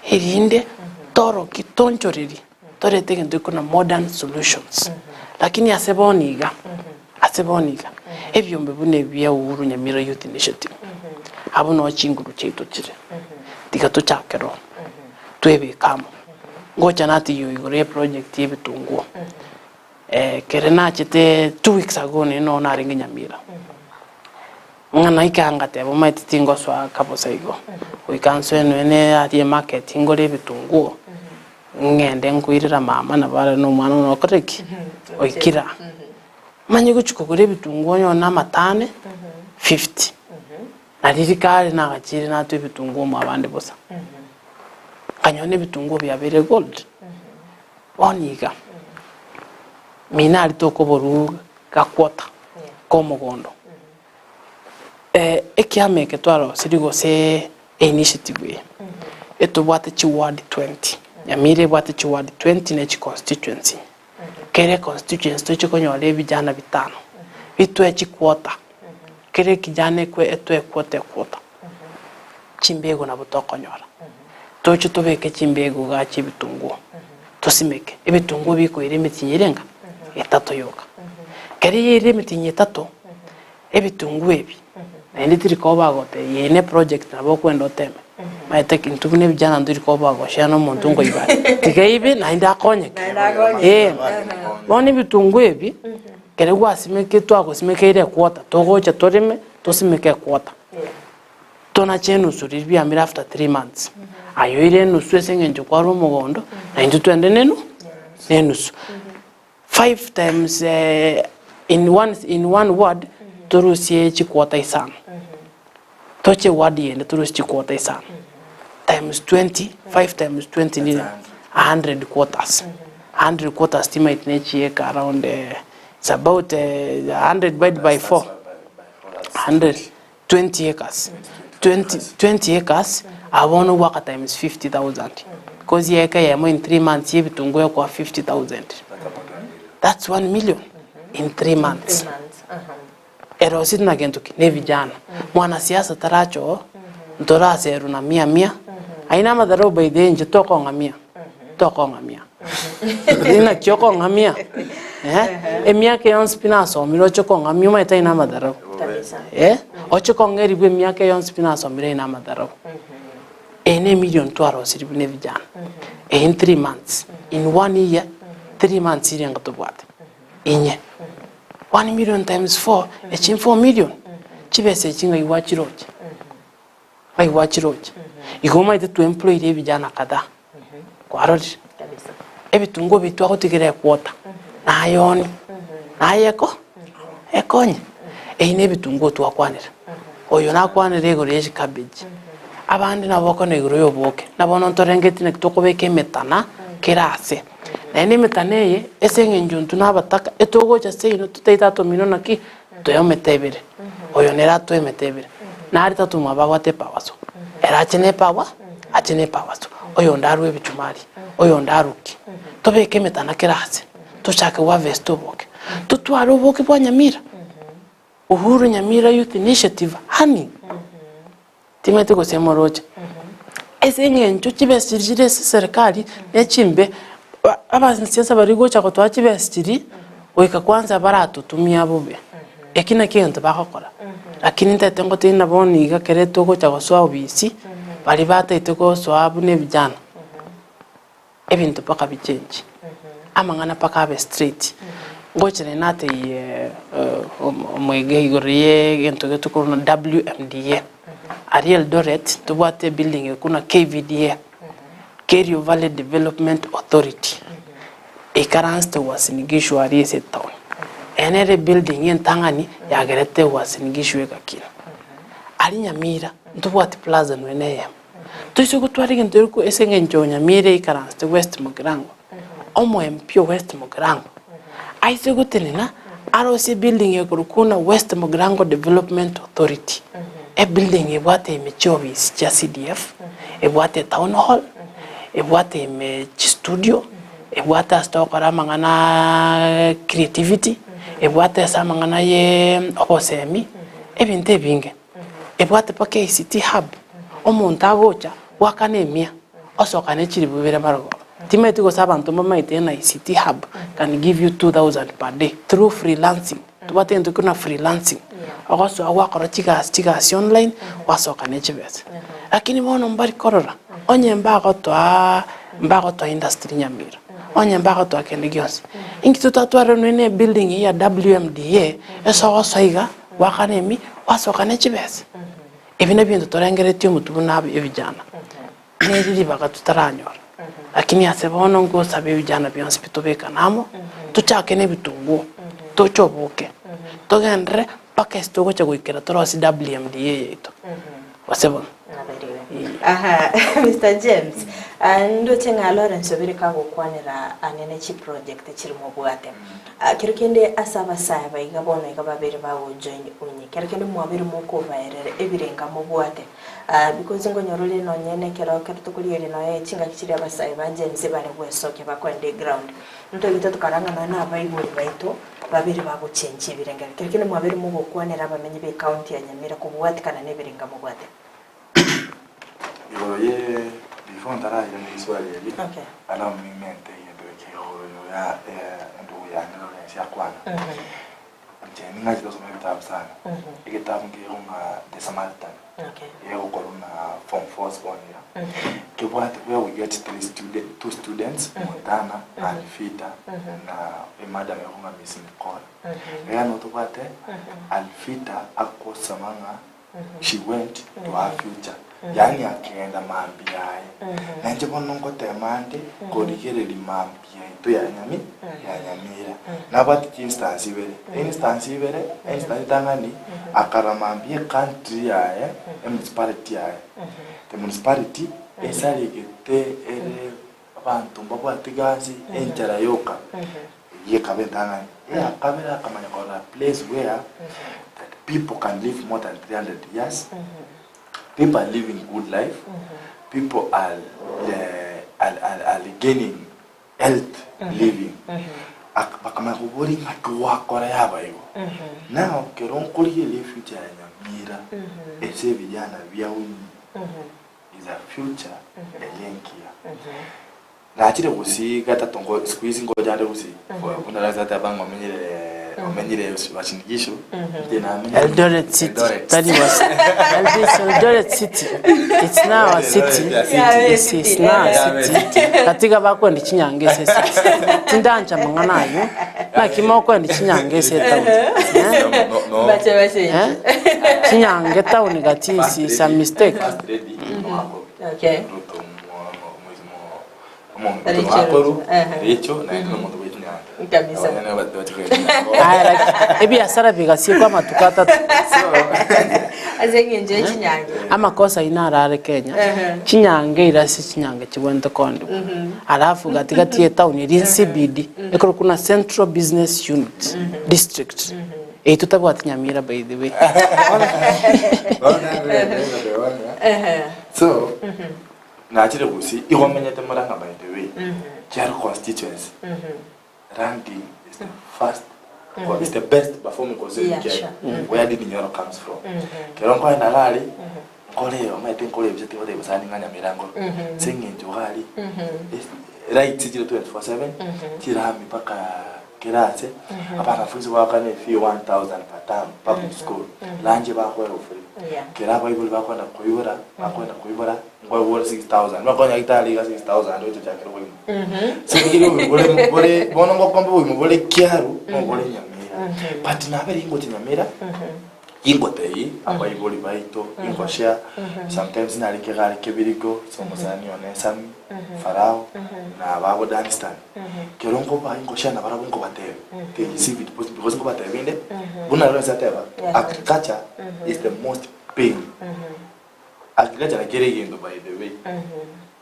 erinde torokie tonchorerie torete egento gekona modern solutions. Lakini ase bono iga, ase bono iga, ebiombe buna ebi bia Uhuru Nyamira Youth Initiative, abwo noo chinguru chiaito chire, tiga tochake roho, twebeke amo. Ngocha natiga igoro ya eproject ya ebitunguo, ekere nachete 2 weeks ago nere noo narenge Nyamira. Ng'a naika ngateba omanyete tingosoa kabosa igo, goika nsoe nonya ne aria emarket ngore ebitunguo, ng'ende nkoirera mama nabo are na omwana one okore ki? Oikire aa. Manye gochia kogora ebitunguo onyore na amatane 50, na riria kare nagachire natwa ebitunguo mwa abande bosa, nkanyora na ebitunguo biabeire gold. Bono iga, mina aria tokoborwa gakwota komogondo, ekiama eke twarosirie gose einitiative eye, etobwate chiward 20, Nyamira ebwate chiward 20 ne chiconstituency. Kera econstituency toche konyora ebijana bitano, bitwe chiquota, kera ekijana ekwe etwe equota equota, chimbegu nabo tokonyora. Toche tobeke chimbegu igaa chia ebitunguo, tosimeke, ebitunguo bikoira emetienyi ere enga? Etato yoka. Ekero yairire emetienyi etato, ebitunguo ebi, naende tiri koba bagotebia eye ne project nabo okwenda oteme, omanyete ki intwe buna ebijana ntori koba bagoshare na omonto nkoiba are, tiga aibe naende akonyeke. Eeh, bono ebitunguo ebi, ekero gwasimekire twagosimekeire equota, togocha toreme, tosimeke equota. Tonache enusu riria biamire after 3 months. Aye oire enusu ase eng'encho kwarwa omogondo, na intwe twende nenu nenusu. 5 times in one in one ward torusie chiquota isano. Toche eward yende torusie chiquota isano. Times 20, 5 times 20 nire 100 quarters. 100 quarters timaeti ne chieka around it's about 100 divided by 4. 100. 20 acres, 20, 20 acres, aba bono ogwaka times 50,000 because eka eyemo in 3 months ya ebitunguo ekoa 50,000 that's 1 million in 3 months. Ero ase na gento ki? Na evijana. Mwanasiasa taracha oo, ntoraserwa na mia mia, aye na amadharau by the way inche tokong'a mia, tokong'a mia. Naki okong'a mia? Eh, emiaka yonsi pi nasomire oche kong'a mia omanyete aye na amadharau. Eh, oche kong'a eribwa emiaka yonsi pi nasomire aye na amadharau. Eye ne emillion twarosirie buna evijana, in 3 months, in one year, 3 months eria tobwate, inye. 1 million times 4, echi 4 million, chibesa echi ng'ai gwachiroche? Ng'ai gwachiroche? Igo omanyete twemployire ebijana kadhaa, kwarorire? Ebitunguo ebi twagotigera equota, naye one, naye eko ekonye. Eyio na ebitunguo twakwanera, oyo nakwanere igoro ya chicabbage, abande nabo bakwana igoro ya oboke, na bono ntorengeti naki tokobeka emetana kera ase. Naende emetano eye, ase eng'encho intwe nabataka, etogocha seino totaete atomino naki, toe emete ebere, oyo nere atoe emete ebere, nare tata omwabo abwate epawaso, ere ache na epawa, ache na epawaso, oyonde arwe ebichumari, oyonde aruki, tobeke emetano kera ase, tochake goharvest oboke, totware oboke bwa nyamira, Uhuru Nyamira Youth Initiative, honey, timanyeti gose moroche. Ase eng'encho chibesa chiria chire ase eserekari ne chimbe, abansiasa baria gocha gotoa chibesa chiria, goika kwanza baratotumia bobe. Eki nakio egento bagokora. Lakini ntaete ngotebie buna bono iga ekere togocha gosoa obisi, baria bataete gosoa buna ebijana, ebinto mpaka bichenchi, amang'ana mpaka abe straight. Ngocha naende natebie omoiga igoro ya egento getokorwa buna WMDA, aria Eldoret tobwate ebuilding ekwo KVDA, Kerio Valley Development Authority, eikaransete Uasin Gishu aria ase etown. Eye nere ebuilding entang'ani yagerete Uasin Gishu egakina. Aria Nyamira ntobwati plaza nonya na eyemo. Toise gotwara egento eriko ase eng'encho Nyamira eikaransete West Mugirango, omo MP o West Mugirango aise gotenena arosie ebuilding ekorokwa buna West Mugirango Development Authority, ebuilding ebwate ime chiofisi chia CDF, ebwate etown hall, ebwate ime chistudio, ebwate ase togokora amang'ana creativity, ebwate ase amang'ana ye obosemi, ebinto ebinge. Ebwate mpaka ACT hub, omonto agocha goakana emia, osoka ne chilifu ibere baroboro. Timanyeti gose abanto mbamaete ng'a ICT hub can give you 2000 per day through freelancing. Tobwate egento ekio buna freelancing, ogosoa gwakora chigasi chigasi online, gwasoka ne chibesa. Lakini bono mbari korora, onye mbagotoa mbagotoa industry Nyamira, onye mbagotoa kende gionsi, inki totatware nonye na ebuilding eyio ya WMDA, ase ogosoa iga. Gwakana emi, gwasoka ne chibesa. Ebi nebinto torengereretie omotwe buna ebijana, neri ribaga totaranyora. Lakini ase bono ngosabe ebijana bionsi pi tobekane amo, tochake na ebitunguo, toche oboke, togenderere mpaka ase togocha goikera torosie WMDA yaito. Gose bono? Aha, Mr. James. Ndoche ng'a Lawrence obere kagokwanera anene chiproject chiri mobwate. Kero kende ase abasae aba iga bono iga babere bagojoin unye. Kero kende mwabere mokobaerera ebirenga mobwate. Because nkonyora ore nonye nekero ekero tokorigereria nonya chingaki chiria abasae ba Gen Z bare gwesokia bakoenda eground. Ntoigete tokarora ng'a nonya na abaibori baito babere bagochenchia ebirengererio. Kero kende mwabere mogokwanera abamenyi be ecounty ya Nyamira kobwatikana na ebirenga mobwate. Igoro ye before ntarayirana riswali eri, Okay. allow me mente egento eke igoro ya endugu yane Lawrence akwana. Inche ning'achete gosoma ebitabu sana. Egetabu nkeigo ng'a The Samaritan. Okay. Egokorwa na form fours bono iga. Kebwate where we get three student, two students, Montana and Fita na emadam ego ng'a Miss Nicole. Iga notobwate Alfita akosoma ng'a She went to her future, yaani akegenda mambia yaye. Nainche bono ngotema nde korigereria mambia yaito ya nyami ya Nyamira. Nabwate chiinstance ibere, einstance ibere, einstance etang'ani, akarora mambia ecountry yaye, emunicipality yaye. The municipality esarigete ere abanto mbabwate gasi, enchara yoka. Eyio ekaba entang'ani. Eya kabere akamanya korora place where that people can live more than 300 years, people are living good life, people are, are, are, are gaining health living. Ak- Bakamanya koboria ng'aki gwakora yaba igo. Now kero nkorigereria efuture ya Nyamira ase ebijana bia unyi is a future ere engiya. Nachire gusii gatato ngo siku hizi ngocha nde gusii buna rais ateba ng'a omenyire omenyire Uasin Gishu inche namenyire Eldoret City. Eldoret. Tari was Elvis Eldoret City. It's now a city. Eldoret It's, it's now a city. Gatiga bakwenda chinyange ase city. Tindancha mang'ana ayio. Naki mokwenda chinyange ase etown. Eh? No, no. Bache bache. Eh? Chinyange town gati is, is a mistake. First lady, Mwako. Okay. Ruto omonto akoru richo naende nomonto bwe chinyange. Kabisa. Abanyene bache kwenyange. Aya, laki- ebiasara bigasiekwa amatuko atato Ase eng'encho ya chinyange. Amakosa aino arare Kenya, chinyange ira ase chinyange chibwenerete kondigwa. Alafu gatigati y'etown eria CBD, ekorokwa na Central Business Unit District. Eyio totabwati Nyamira by the way. So, nachire gusii, igo menyete Murang'a by the way, Kiaru constituency, ranking is the first, or is the best performing constituency Yeah, in Kiaru, sure. where Ndindi Nyoro comes from. Kero nkoenda iga aria, nkore omanyete nkore ebicha tigoteba gose ng'a Nyamira nkoro, ase eng'encho iga aria, lights chire 24/7, chirami mpaka Kera ase abanafunzi bagoakana efee 1000 per term public school, lunch bakoegwa free. Yeah. Kera abaibori bakoenda koibora, bakoenda koibora, nkoegwa ore 6000. Bakonya gitari iga 6000 ochochakera obogima. So rigereria obogima bore bore bono ngokomba obogima bore kiaru, nobore Nyamira. But nabere ingocha Nyamira, Ingotebia abaibori baito, ingoshare, sometimes narenge iga are kebirigo, ase omosani one Sammy, Farao, na babo Dunstan. Kero nkoba ingoshare nabarabwo nkobatebia, they receive it because nkobatebia inde, buna Lawrence ateba, agriculture is the most paying. Agriculture nakere egento by the way,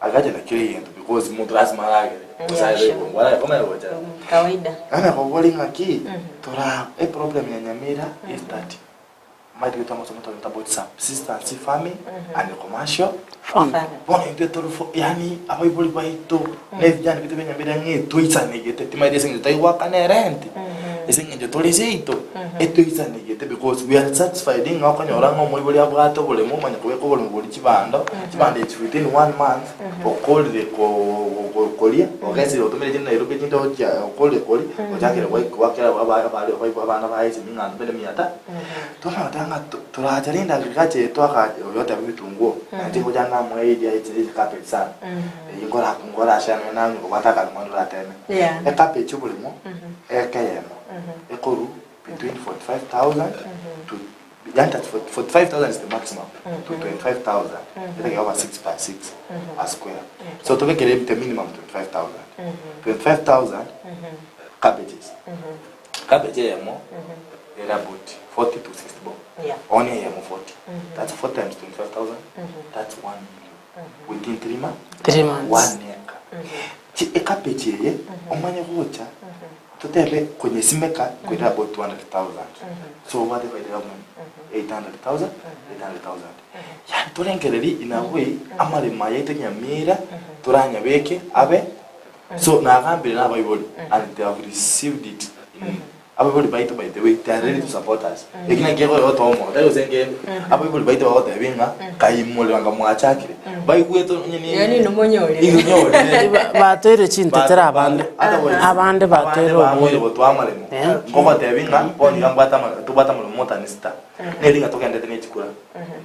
agriculture nakere egento because omonto lasima aragere, gose Yeah, abe sure. obongo aragere, komanya gocha. Kawaida. Nanye kobori ng'aki, tora eproblem ya Nyamira is that Omanyete gento amasomo togento about subsistence farming and commercial Farming. Farming. Bono intwe tore fo yaani abaibori baito na ebijana baito bia Nyamira ng'a etwaisanegete timanyeti ase eng'encho taigoakana erent, ase eng'encho tore seito, etwaisanegete because we are satisfied ng'a okonyora ng'a omoibori abwate oboremo omanye kobeka oboremo boria chibando, chibando echi within one month okorire koo koria ogesire otomire chinde Nairobi echinde ochia okorire koria ochakire goakera abana baye esimi ng'a ntomere mia tano. Tokagoteba ng'a toracha rende agriculture eye twakacha oyo oteba ebitunguo, nainche ngocha namoa idea ye chicabbage sana, eyio nkora nkorashare nonya nanye kobwata akaremo onde orateme. Yeah. Ecabbage oboremo, eka eyemo, ekorwa between 45,000 to yaani that 45,000 is the maximum to 25,000, etageka koba 6 by 6 a square. So tobekere the minimum 25,000. 25,000 cabbages. Cabbage eyemo ere about 40 to 60 bob. Yeah. One eyemo 40. That's 4 times 25,000. That's 1 million. Within 3 3 months. One acre. Chi ecabbage eye omanye gocha totebe konyesimeka koira about 200,000. So obwate efaida ya 800,000 800,000. Yaani torengereria in a way amaremo aya aito nyamira toranyabeke abe so nagambire na abaibori and they have received it in abaibori baito by the way they are ready to support us. Eki nakio kegotoa omoyo tari gose nkende abaibori baito bagotebia ng'a kaimorera anga mwachakire baigwete onye ni Yaani nomonyorire. inonyorire. Batoire chintetera abande abande batoire obuya obuya gotoa amaremo ngogotebi ng'a bono iga mbwate amaremo tobwate amaremo more than sita neri ng'a togendete ne chikura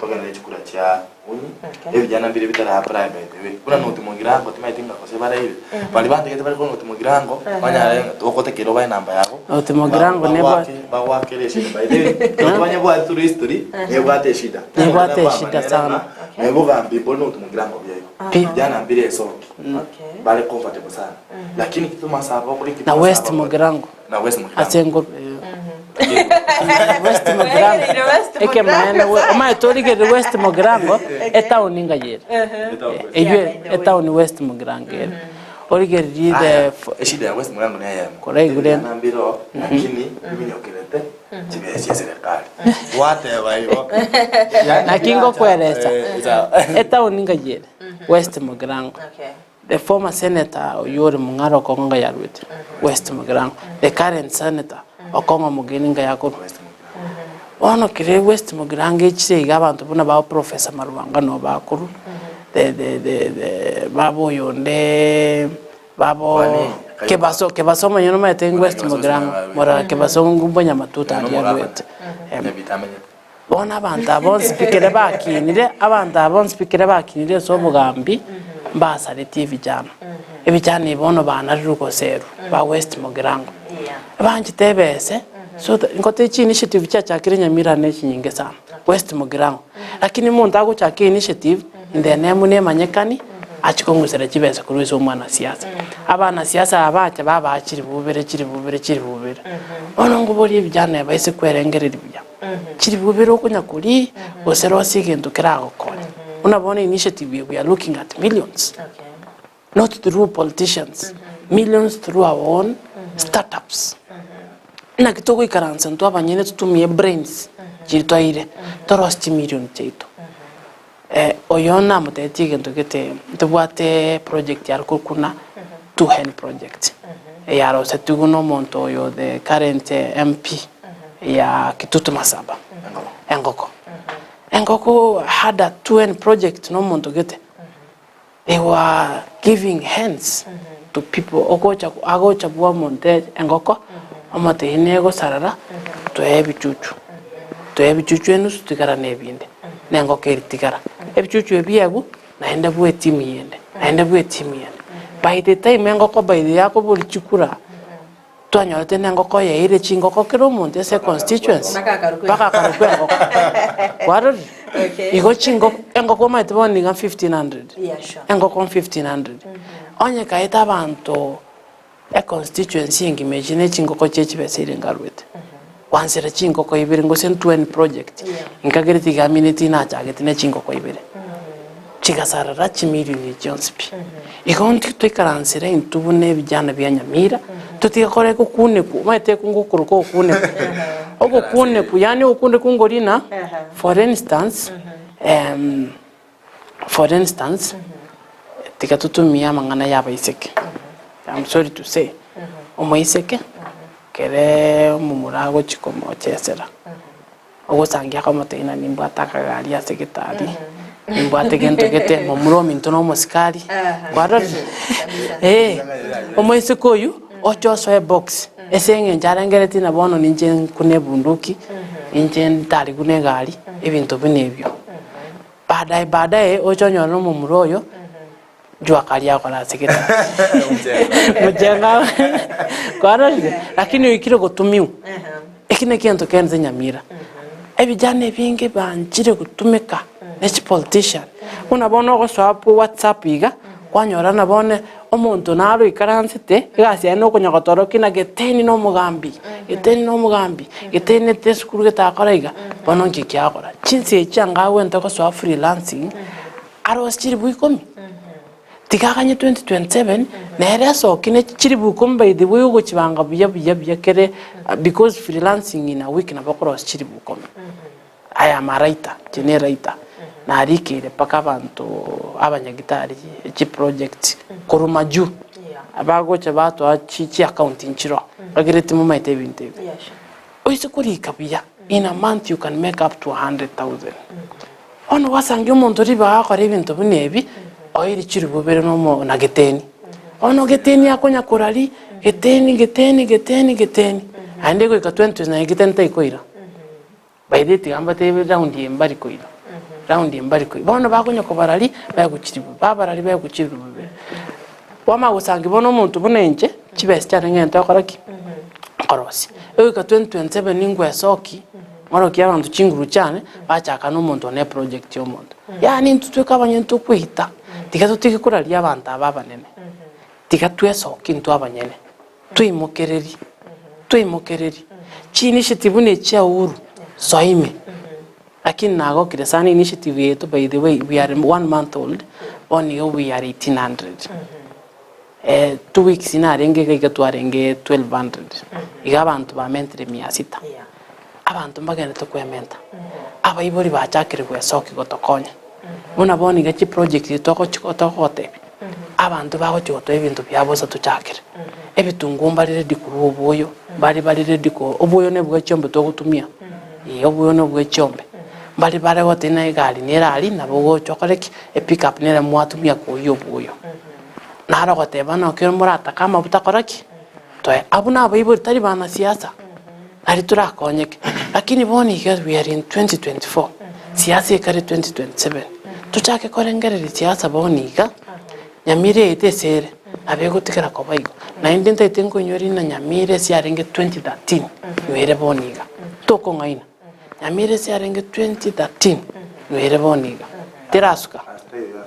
togendete chikura chia onye ebijana mbire bitara apply by the way buna noti mogirango timaeti ng'a gose baraire baria bantegete bare korwa noti mogirango banyare ng'a ogotakera obae enamba yago Noti Mogirango nebwate bagoakere eshida by the way noti banyebwate through history nebwate eshida Nebwate eshida sana. nebogambi mbori noti mogirango biaigo Pi. vijana mbire esoki Okay. bare comfortable sana lakini kitu masaba okore kitu na West masaba- Mogirango na West Mogirango ase engo West Mogirango West ekemaene omaye torigerere West Mogirango etown ngayere eywo etown West Mogirango ere origererie the Aya, eshida ya West Mogirango ni eyemo Koraigure. Ebijana mbiro lakini bibinyokerete chibesa chia serikali gwateba igo Yani Naki biracha, ngokweresa. sawa. etown ngayere West Mogirango Okay. the former senator oyore mung'aro Okong'o nga yarwete West Mogirango the current senator Okong'o Mogeni nga yakorwa West Mogirango. bono kere West Mogirango echire iga abanto buna ba Professor Marwanga no bakorwa the the the the babo oyonde babo Kwani, Kayumba. Kebaso Kebaso omonyene omanyete Kwani West Kebaso Mogirango ase morara Kebaso ngumba nyamatuta Nono aria mogabana. arwete Em, Nyabita amenyete. Bono abanto aba bonsi pi kere bakinire, abanto aba bonsi pi kere bakinire ase obogambi, mbasaretie ebijana. Ebijana ebi bono banarirwe goserwa, ba West Mogirango. Banchete ebese, so that ngote chi initiative chiachakire Nyamira ne chinyinge sana, West Mogirango. Lakini omonto agochaka initiative, in the name nemanyekani, achie kong'usera chibesa korwa ase omwanasiasa. Abanasiasa aba bacha babaa chiribu bibere, chiribu bibere, chiribu bibere. Bono nkoborie ebijana ebi baise kwerengereria buya. Chiribu bibere okonya koria, gose rosie egento keragokonye. Buna bono initiative eye we are looking at millions, not through politicians, millions through our own startups. Naki togoikaransa intwe abanyene totumie brains chiria twaeire, torosie chimillion chiaito. Oyo namotebetie egento gete, ntobwate project yare korokwa buna Two Hen project, eyarosetigwe na omonto oyo the current MP ya Kitutu Masaba, engoko. Engoko had a Two Hen project na omonto gete, they were giving hens to people, ogocha agocha bwa omonto engoko, omotebia negosarara, toe ebichuchu. Toe ebichuchu enusu tigara na ebinde, na engoko eria tigara. Ebichuchu ebi biabu, naende bwa etimu yende, naende bwa etimu yende. By the time engoko by the yakoboria chikura, twanyorete na engoko yaeire chingoko kera omonto ase econstituency, Mpaka akarokwa mpaka akarokwa engoko. Kwarorire? Okay. Igo chingoko, engoko omanyete bono niga 1500. Yeah, sure. Engoko 1500. Onye kaete abanto Econstituency engima echi ne chingoko chie chibesa ere ngarwete. Gwansera chingoko ibere gose ntweni project nkagerete iga mineti nachagete ne chingoko ibere. Chigasarara chimilioni chionsi pi. Igo intwe toikaransere intwe buna ebijana bia Nyamira, totige kore gokunekwa, omanyete ngokoroka ogokunekwa. Ogokunekwa yaani ogokunekwa ngori ng'a for instance, For instance, tiga totumie amang'ana ya abaiseke, I'm sorry to say, omoiseke kere omomura agochia komochesera, ogosangia akomotebia ng'a nimbwate akagari ase getari, nimbwate gento gete, momura ominto na omosikari, kwarorire? Eh, omoiseke oywo oche osoe ebox ase eng'encho arengereretie ng'a bono ninche nkune ebunduki, ninche ntari buna egari, ebinto buna ebio. Baadaye baadaye oche onyore nomomura oyo jua kali akora ase getanda mochenga kwarorire lakini oikire gotumiwa eki ne gento kense nyamira ebijana ebinge banchire gotumeka ne chipolitician buna bono ogosoa whatsapp iga Kwanyora na bono omonto naro oikaransete, egasi yaye nokonya gotorokia ng'a geteni nomogambi, geteni nomogambi, geteni nete esukuru getakora iga, bono nki kiagora. Chinsa echi anga agwente gosoa freelancing, Arose chilifu ikomi? Tiga aganye 2027 nere asoke ne chilifu ikomi by the way ogochibanga buya buya buya kere because freelancing in a week nabo okorosia chilifu ikomi. I am a writer, inche ne writer, narikeire mpaka abanto abanyagitari chiproject korwa majuu, bagocha batoa chi chiaccount nchiroo, bagere timomaete ebinto ebi. Oise korika buya, in a month you can make up to a 100,000. Bono gwasangia omonto ribaga agokora ebinto buna ebi, oire chiribu ibere na omo na geteni. Bono geteni akonya korari, geteni geteni geteni geteni, naende goika 2029 geteni taikoira. By the way tiga mbatebie round eye mbari koira, round eye mbari koira. Bono bakonya kobarari, bagochiribu, babarari bagochiribu bobe. Kwamanya gosangi bono omonto buna inche, chibesa chiane ng'ente gokora ki? Nkorosia. Egoika 2027 ningwesoki, ng'orokie abanto chinguru chiane, bachaka na omonto one eproject ya omonto. Yaani intwe tweka abanyene tokweita, tiga totige koraria abanto aba abanene, tiga twesoki intwe abanyene, tweimokererie, tweimokererie. Chiinitiative buna echi chia Uhuru, soa ime. Lakini nagokire sana initiative yaito by the way we are one month old bono iga we are 1800 eh, 2 weeks narenge iga iga twarenge 1200 iga abanto bamentire mia sita abanto mbagenderete kwementa abaibori bachakire gwesokia gotokonya buna bono iga chiproject togochi togotebia abanto bagochi gotoa ebinto biabo bosa tochakere ebitunguo mbare ready korwa oboyo mbare bare ready ko oboyo nabwo chiombe togotumia. Ee, obuya nobwe chiombe. Mbare bare gotenena egari nere aria, nabo ogocha okore ki? Epick up nere mwatumia koyia obuya. Naro ogoteba ng'a ekero moratake amabuta kora ki? Toe. Abwo nabaibori tari banasiasa, nari torakonyeke. Lakini bono iga we are in 2024, siasa ekare 2027, tochake korengereria siasa bono iga, Nyamira eye tese ere, nabo egotigera koba igo. Naende ntaete nkoinyora rina Nyamira ase yarenge 2013, nywere bono iga. Tokong'aina. Nyamira ase yarenge 2013, nywere bono iga. Terasuka,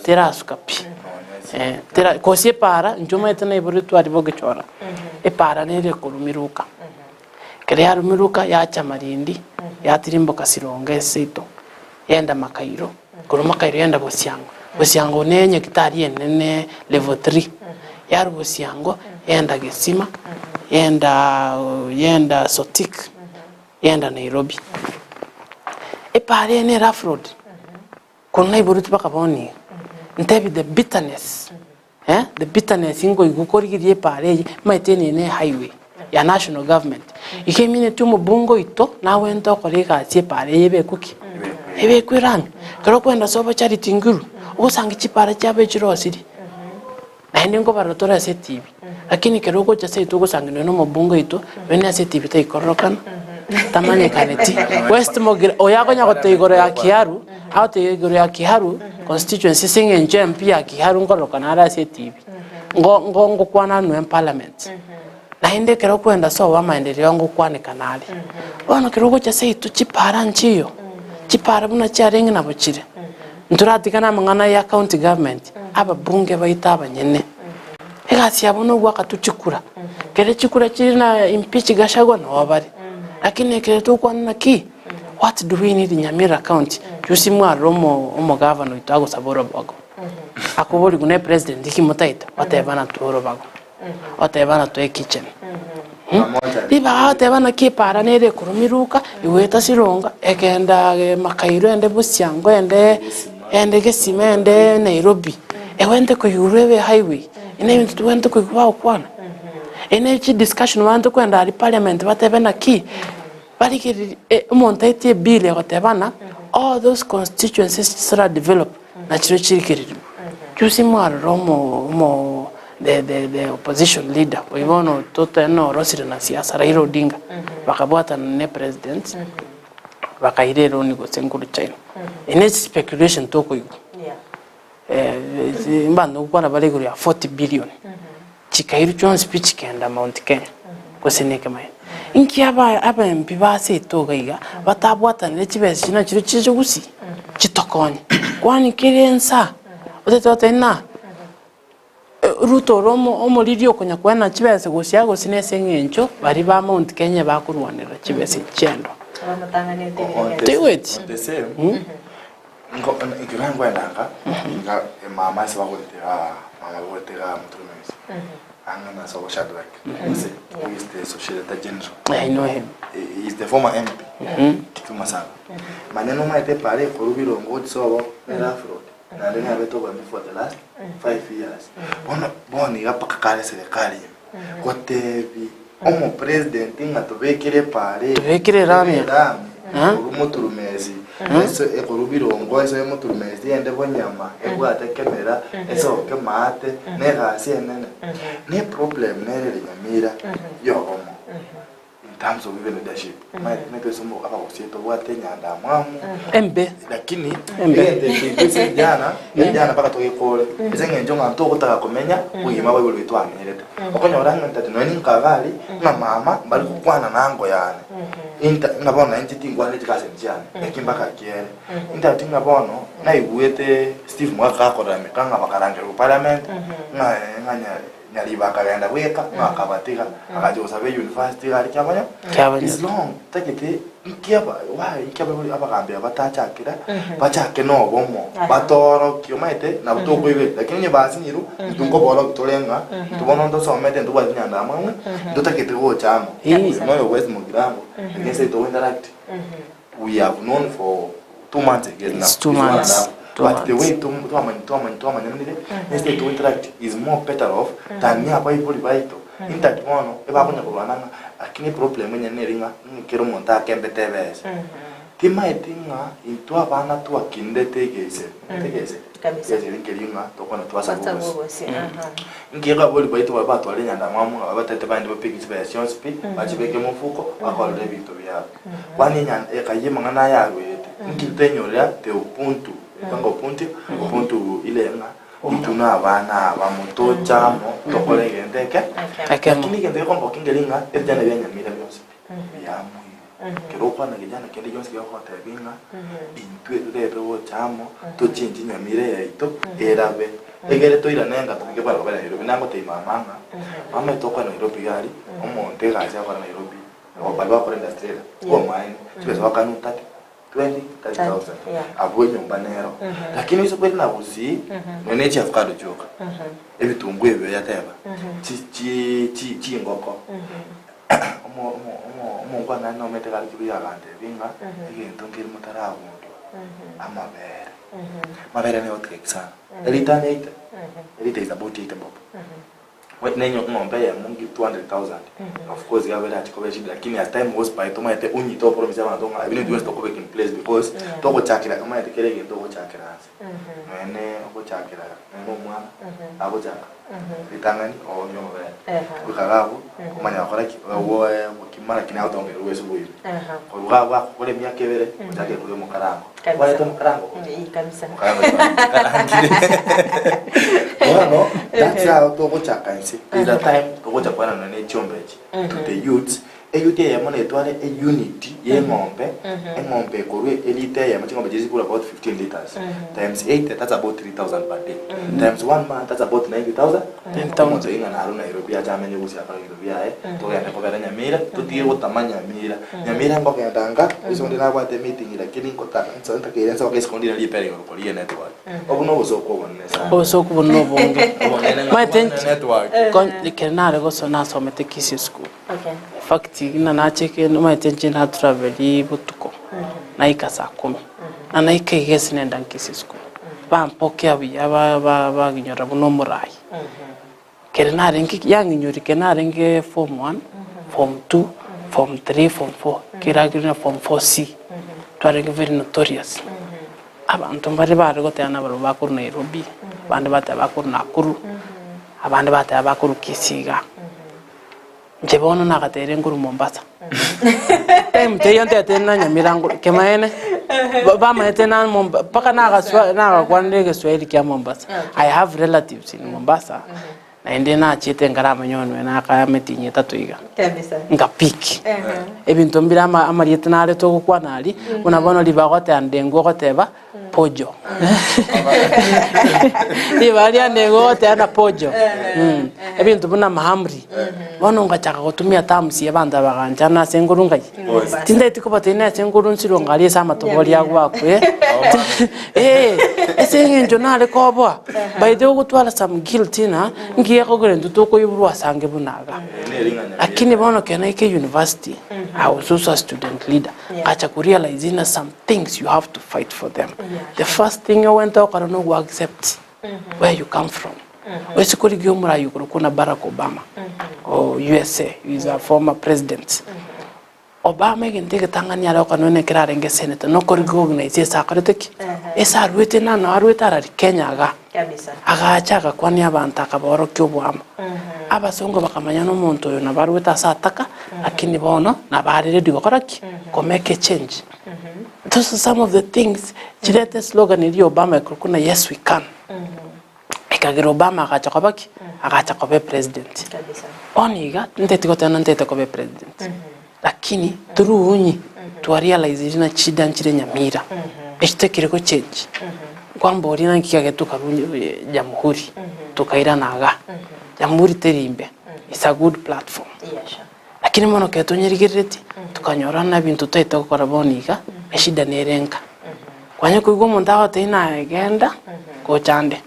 terasuka pi. Eh, tera gose epaara, inche omanyete naiboretwe aria bogechora, epaara nere ekorumiruka. Ekero yarumiruka yacha Malindi, yatirimboka Sironga eseito, yagenda Makairo, korwa Makairo yagenda Bosiango, Bosiango ne nyagetari enene level three, yarwa Bosiango yagenda Gesima, yagenda yagenda Sotik, yagenda Nairobi. Epaara eye ne rough road, korwa naiboretwe mpaka bono iga, ntebi the bitterness. Eh, the bitterness nkoigwa korigereria epaara eye, omanyete eye ne highway ya national government. Iga emineti omobunge oito nagwente okora egasi epaara eye ebekwe ki? Ebekwe erami. Ekero okoenda ase obo Charity Ngilu, ogosangi chipaara chiabo echirosiri, naende nkobarora tore ase etibi, lakini ekero ogocha seito ogosangi nonya na omobunge oito, nonya ase etibi taikororokana, tamanyekaneti. West Mogire, oyo akonya goteba igoro ya Kiaru, Agoteebia igoro ya Kiharu constituency ase eng'encho MP ya Kiharu nkororokana are ase etibi ngo ngo ngokwana nwe parliament naende ekero okwenda sobo amaendeleo ngokwanekana are. Bono ekero ogocha seito chipara nchiyo, chipara buna chiarenge nabo chire, ntoratigane amang'ana ya county government, ababunge baito abanyene, egasi yabo nogwaka tu chikura, kere chikura chire na impeach Gachagua noo bare, lakini ekero tokwana naki. What do we need in Nyamira county? Juzi mwarora omo omogavana oito agosaba orobago. Akoborigwa ne president ki motaete? Oteba natwe orobago. Oteba natwe ekitchen. Ribaga agoteba naki epara nere ekorumiruka, igoeta Sironga, egenda Makairo ende Bosiango ende ende Gesima ende Nairobi. Egwente koigurwa ebe highway. Ene ebinto tobwenerete koigwa bagokwana. Ene chidiscussion abanto kwenda aria parliament batebe naki. Barigererie omonto aetie ebill egoteba ng'a all those constituencies chisira develop nachirobio chirigererigwe. Juzi mwarora omo omo the the the opposition leader oyio bono totoe norosire na siasa Raila Odinga bakabwatana ne president bakaira eroni gose nkuru China. Eye ne speculation tokoigwa. Mbanto gokwana bare igoro ya 40 billion chikairwa chionsi pi chikenda Mount Kenya gose nekemaene. Inki aba abempi ba ase etogo iga batabwatanire chibesa echi nachirobio chiche gusii chitokonye. Kwani kera ensa otete goteba ng'a Ruto ore omo omoriri okonya koena chibesa gose gose nese eng'encho baria ba Mount Kenya bakorwanerera chibesa echi chiendo. Abamotang'anete ebirengererio. Toigweti? On the same, Nko ekero nkwenda nka, nka emama ase bagorete igaa, mama bagorete igaa Muturumesi, ang'e na sobo Shadrack, gose who is the Socialite General. I know him. He is the former MP, Kitui Masaba. Manya nomaete epara ekorwa Birongo gochia sobo ne rough road, naende nabete oboembi for the last 5 years. Bono bono iga mpaka kare serikali ime, gotebi omopresident ng'a tobekere epara eye, Tobekere erami. erami, Eh? korwa Muturumesi, ase ekorwa Birongo ase Muturumesi ende Bonyama, ebwate Kemera, esoke Maate, na egasi enene. Ne problem nere ere Nyamira yobomo in terms of even leadership. Omanyete netwe ase abagusie tobwate enyanda mwamu, Embe. lakini Embe. egento eke intwe ase vijana, vijana mpaka togekore ase eng'encho ng'a ntogotaka komenya obogima bwa igoro twamenyerete. Okonyora ng'a ntati nonya ninkagari ng'a mama mbari gokwana nango yane Inta ng'a bono nainche tinkwana chikaseni chiane eki mpaka kiere. Intati ng'a bono naigwete Steve Mwaka gakorameka ng'a bakarangerwa parliament ng'a ng'a nya- Nyaribo akagenda bweka ng'a akabatiga agacha gosaba euniversity iga aria kiabanya Kiabanya. is long tagete inki aba why inki abaibori abagambi aba batachakera bachake na obomo batorokie omanyete nabo tokoigwera lakini onye basinyirwe intwe nkoborokia tore ng'a intwe bono ntosomete ntobwati nyanda amang'we ntotagete gocha amo Kabisa. oyo noyo West Mugirango lakini ase togo interact we have known for 2 months again now. It's 2 It's one and a months. half. Two But the months. way twamanyanire instead to interact is more better off than abaibori baito intaki bono ebakonya korwana ng'a lakini problem enyene eri ng'a ng'ekero omonto akembete ebesa timaeti ng'a intwe abana twakindete egeiseri egeiseri Kabisa. egeiseri nkeri ng'a tokona twasaba Twasaba obosi obosi, aha. nkiga abori baito baria batwara enyanda mwamu ng'a batete baende bapike chibesa chionsi pi bachibeke mofuko bakorere ebinto biabo kwani enyanda ekayia amang'ana aya arwerete nki tenyorera the ubuntu etanga ubuntu ubuntu ile ng'a intwe na abana aba motochamo tokore egento eke Ekemo. lakini egento gekongokia nkeri ng'a ebijana bia Nyamira bionsi pi biamuire kero okwana kijana kende gionsi gegotebia ng'a intwe totagete gochamo tochenji Nyamira yaito erabe egere toirane nga tobike barabara Nairobi nangotebia mama ng'a mama etokora Nairobi iga aria omonto egasi akora Nairobi baria bakora industry ere obomaene chibesa bakanu 30 20 30,000 Yeah. abwo enyomba nero lakini ase kweri na gusii nonya ne chiavocado chioka ebitunguo ebio yateba chi- chi- chi- chingoko omo- omo- omo- omongwana nomete gari kibuya agantebia ng'a egento nkeri motaragundua amabere mabere ne hot cake sana elita ne 80 elita is about 80 bob We- nenyo ng'ombe eyemo ngi 200,000 of course yabere achi koba eshida lakini as time goes by tomaete onyite opromise abanto ng'a ebi nibio tokobeka in place because Yeah. togochakera omanyete kere egento ogochakera ase noene ogochakera noene omwana agochaka ritang'ani oonywa amabere goika iga abwo omanya gokora ki ogoe obokima lakini agotongerwa bwese oboime korwa iga abwo akokora emiaka ebere ochake koria omokarango Kabisa. kwareta omokarango Kabisa. Omokarango karangire bono that's how togochaka inse there is a time togocha kwanana na echiombe echi to the youths eyouth eyemo netware eunity ya eng'ombe eng'ombe ekorwa elita eyemo ching'ombe chiria chikura about 15 liters times 8 that's about 3000 per day times one month that's about 90000 9,000. omonto ing'a narwo Nairobi ache amenye gose akore ebinto biaye togende kobera Nyamira totige gotama Nyamira Nyamira nkogenda nka ase onde nabwate meeting lakini nkotaka nso ntakeire nsoke isiko ndire ripere igoro koria network obo nobosoku obonene sana Obosoku buna obonge. obonene ng'a Maete obonene network Kon- ekero nare gosoma nasomete Kisii school. Okay. In fact ng'a nacheke omanyete inche natraveli botuko naika saa kumi na naika iga ase nenda Kisii school bampokea buya ba- ba- banginyora buna omorai kere narenge yanginyori kere narenge form one form two form three form four kere na form four C twarenge very notorious abanto mbare bare goteba nabarabwo bakorwa Nairobi abande bateba bakorwa Nakuru abande bateba bakorwa Kisii igaa Inche bono nagateire nkorwa Mombasa. Time teiyo ntete na Nyamira nkorwa kemaene bamaete na Momba mpaka nagaswa nagakwanera egeswahili kia Mombasa. I have relatives in Mombasa naende nachiete nkaramanya onwe nakaya emitinyi etato iga. Kabisa. Nkapick. Ebinto mbire ama amarieta nare togokwana aria, buna bono ribaga ogoteba ndengu ogoteba. Pojo. Ribaga riane igo ogoteba na pojo. Ebinto buna mahamri. Bono ngachaka gotumia terms ya abanto aba baganchana ase enkoru ngai. Tindaeti kobatebia nase enkoru nsirwe ngari ase amatobori agwo akwe. Eh, ase eng'encho nare koboa, by the way ogotwara some guilt ng'a nki gekogera intwe tokoiborwa ase ange buna iga. Lakini bono ekero naika university, I was also a student leader, ngacha ko realize ng'a some things you have to fight for them. The first thing ogwente gokora na ogo accept where you come from. Oise korigia omorai okorokwa buna Barack Obama o USA, he is a former president. Obama egento egetang'ani are gokora nonya ekero arenge senator na okorecognize ase akorete ki? Ase arwete na noo arwete arari Kenya igaa. Agacha agakwania abanto akabaorokia oboamo. Abasongo bakamanya na omonto oyo nabo arwete ase ataka lakini bono nabo are ready gokora ki? Ko make a change. Those are some of the things chirete eslogan eria ya Obama ekorokwa ng'a yes we can. Ekagera Obama agacha koba ki? Agacha koba epresident. Bono iga, nteti goteba ng'a ntete koba epresident, lakini through inye twarealizire ng'a chida nchire nyamira, echio tekire gochange. Nkwamboria naki kiagete tokarwa jamhuri, tokairana igaa. Jamhuri teri imbe, it's a good platform. Lakini bono ekero tonyerigereretie, tokanyora ng'a ebinto totaete gokora bono iga, eshida nere nka. Kwanya koigwa omonto agotebia naye genda, gocha ande,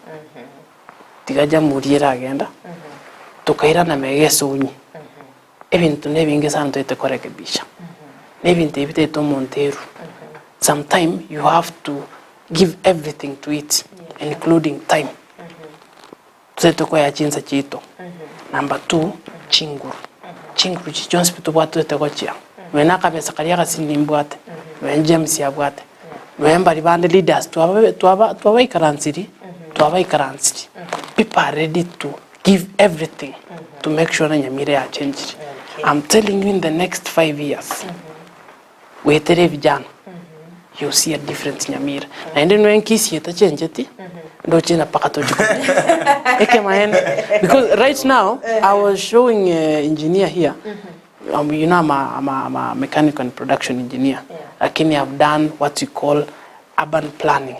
tiga jamhuri eragenda, tokairana mega esonyi, ebinto na ebinge sana totaete korekebisha, na ebinto ebi bitaete omonto erwe, sometime you have to give everything to it, including time. Totaete koyaa chinsa chiaito. Number two, chinguru. Chinguru chiria chionsi pi tobwate totaete gochia. Nonya na akabesa karia agasini nimbwate, nonya James abwate, nonya mbaria bande leaders twaba twaba twabaikaransiri, twabaikaransiri. People are ready to give everything to make sure ng'a Nyamira yachenchire. I'm telling you in the next 5 years, goetera ebijana, you see a difference Nyamira. Naende nonya nkisi etachencheti, ndoche ng'a mpaka tochi komenya. Ekemaene, because right now, I was showing a engineer here, you know I'm a, I'm a, I'm a mechanical and production engineer, lakini I've done what we call urban planning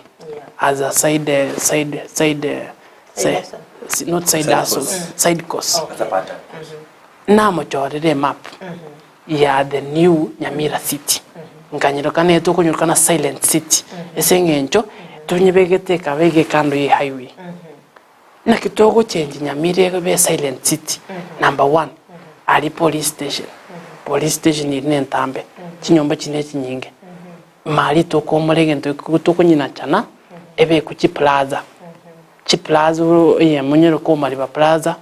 as a side, side, side, Side side, hustle. not side Side hustle, course. side course. As a part time. Namochorire emap ya the new Nyamira city, nkanyeroka nere tokonyorokana silent city, ase eng'encho tonyebegete ekaba iga ekando ye highway. Naki togochengi Nyamira ebe silent city, number one, aria police station, police station eria na entambe, chinyomba chiria ne chinyinge, mari tokoumora egento eke tokonyinachana, ebekwe chiplaza, Chiplaza eyemo onyeroke Omariba Plaza,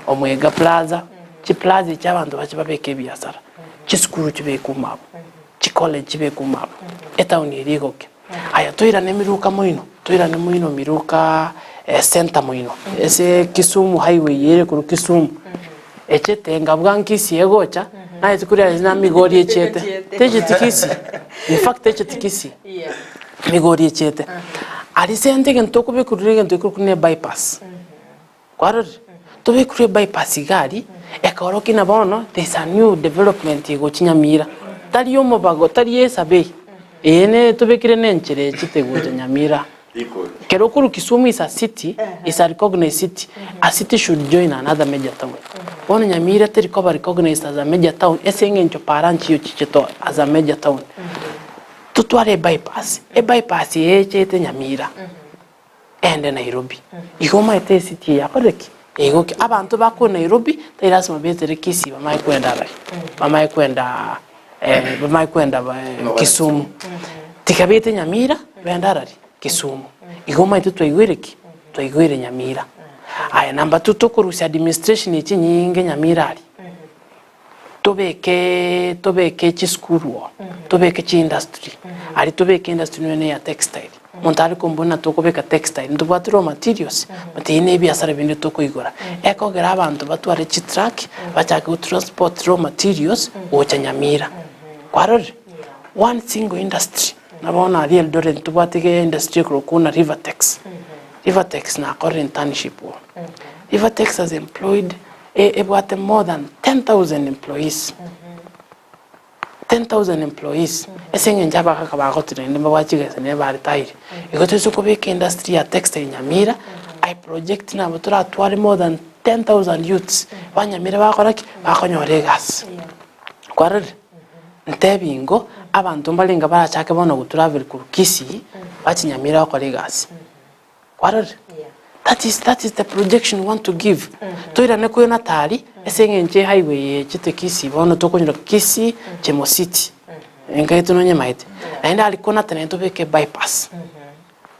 Omwega Plaza, chiplaza echi abanto bache babeke ebiasara, chisukuru chibekwe ime abwo, chicollege chibekwe ime abwo, etown eria egokia. Aya toirane emiruka moino, toirane moino miruka center moino, ase Kisumu highway ere korwa Kisumu, echete ngabwa Kisii egocha, naye rituko riaye na Migori echete, techeti Kisii, in fact techeti Kisii. Migori echete. Aria sente egento tokobekerwa egento ekorokwa ne bypass. Kwarorire? Tobekerwe ebypass iga aria, ekorokia ng'a bono there is a new development egochia Nyamira. Tari omobago, tari esurvey, eye ne tobekire na enchera echete gocha Nyamira. Ekero okorwa Kisumu is a city, is a recognized city, a city should join another major town. Bono Nyamira teri koba recognized as a major town ase eng'encho para nchiyo chichete as a major town. Totware ebypass, ebypass eye echete Nyamira ende Nairobi. Igo omanyete esiti eye yakorire ki? Egokia. Abanto bakwe Nairobi tari lasima betere Kisii bamanye kwenda Arari, bamanye kwenda bamanye kwenda Kisumu. Tiga bete Nyamira bende Arari, Kisumu. Igo omanyete twaigwere ki? Twaigwere Nyamira. Aya number two tokorusia administration echi enyinge Nyamira aria. Tobeke tobeke chisukuru oo, tobeke chiindustry, aria tobeke industry nonya na eya textile, omonto are kombuna na tokobeka textile, ntobwate raw materials, but eyio na ebiasara binde tokoigora. Ekogera abanto batware chitruck, bachake gotransport raw materials gocha Nyamira. Kwarorire? One single industry, na bono aria Eldoret ntobwate iga industry ekorokwa buna Rivatex, Rivatex nakorire internship oo. Rivatex has employed Ebwate more than 10,000 employees, 10,000 employees. Ase eng'encho abagaka bagotire naende mbabwate chigesa naende baretaire. Igo toise kobeka industry ya textile Nyamira, I project nabo toratware more than 10,000 youths ba Nyamira bagokora ki? Bakonyora egasi. Kwarorire? Ntebi ingo, abanto mbarenge barachake bono gotravel korwa Kisii, bache Nyamira gokora egasi. Kwarorire? That is, that is the projection we want to give. Toirane koyo Natari, ase eng'encho ehighway eye echete Kisii bono tokonyora Kisii Chemositi. Enka yaito nonyemaete. Naende aria Konate naende tobeke bypass.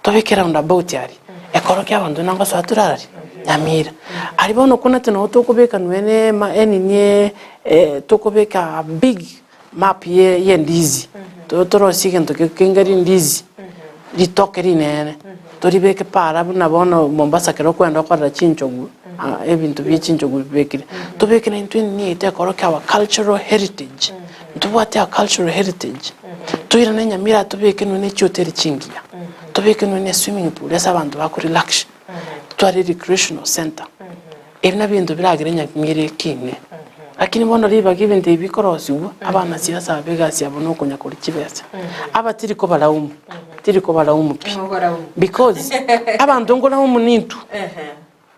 Tobeke roundabout aria, ekorokia abanto buna ngosoa tore araria Nyamira. Aria bono Konate nabo tokobeka nonya na ema enini eh tokobeka big map ye yendizi, torosie egento kenge rindizi, ritoke rinene, toribeke para buna bono Mombasa ekero okoenda okorora chinchogu, ebinto bie chinchogu bibekire. Tobeke na intwe enini yaito ekorokia our cultural heritage, ntobwate our cultural heritage, toirane Nyamira tobeke nonya ne chihoteli chingiya, tobeke nonya ne swimming pool ase abanto bakorelax, totware recreational centre. Ebi nabio ebinto biragere Nyamira ekine. Lakini bono ribaga ebinto ebi bikorosigwa, abanasiasa aba egasi yabo nokonya koria chibesa. Aba tiri kobalaumu, tiri kobalaumu pi. Because abanto nkolaumu nintwe.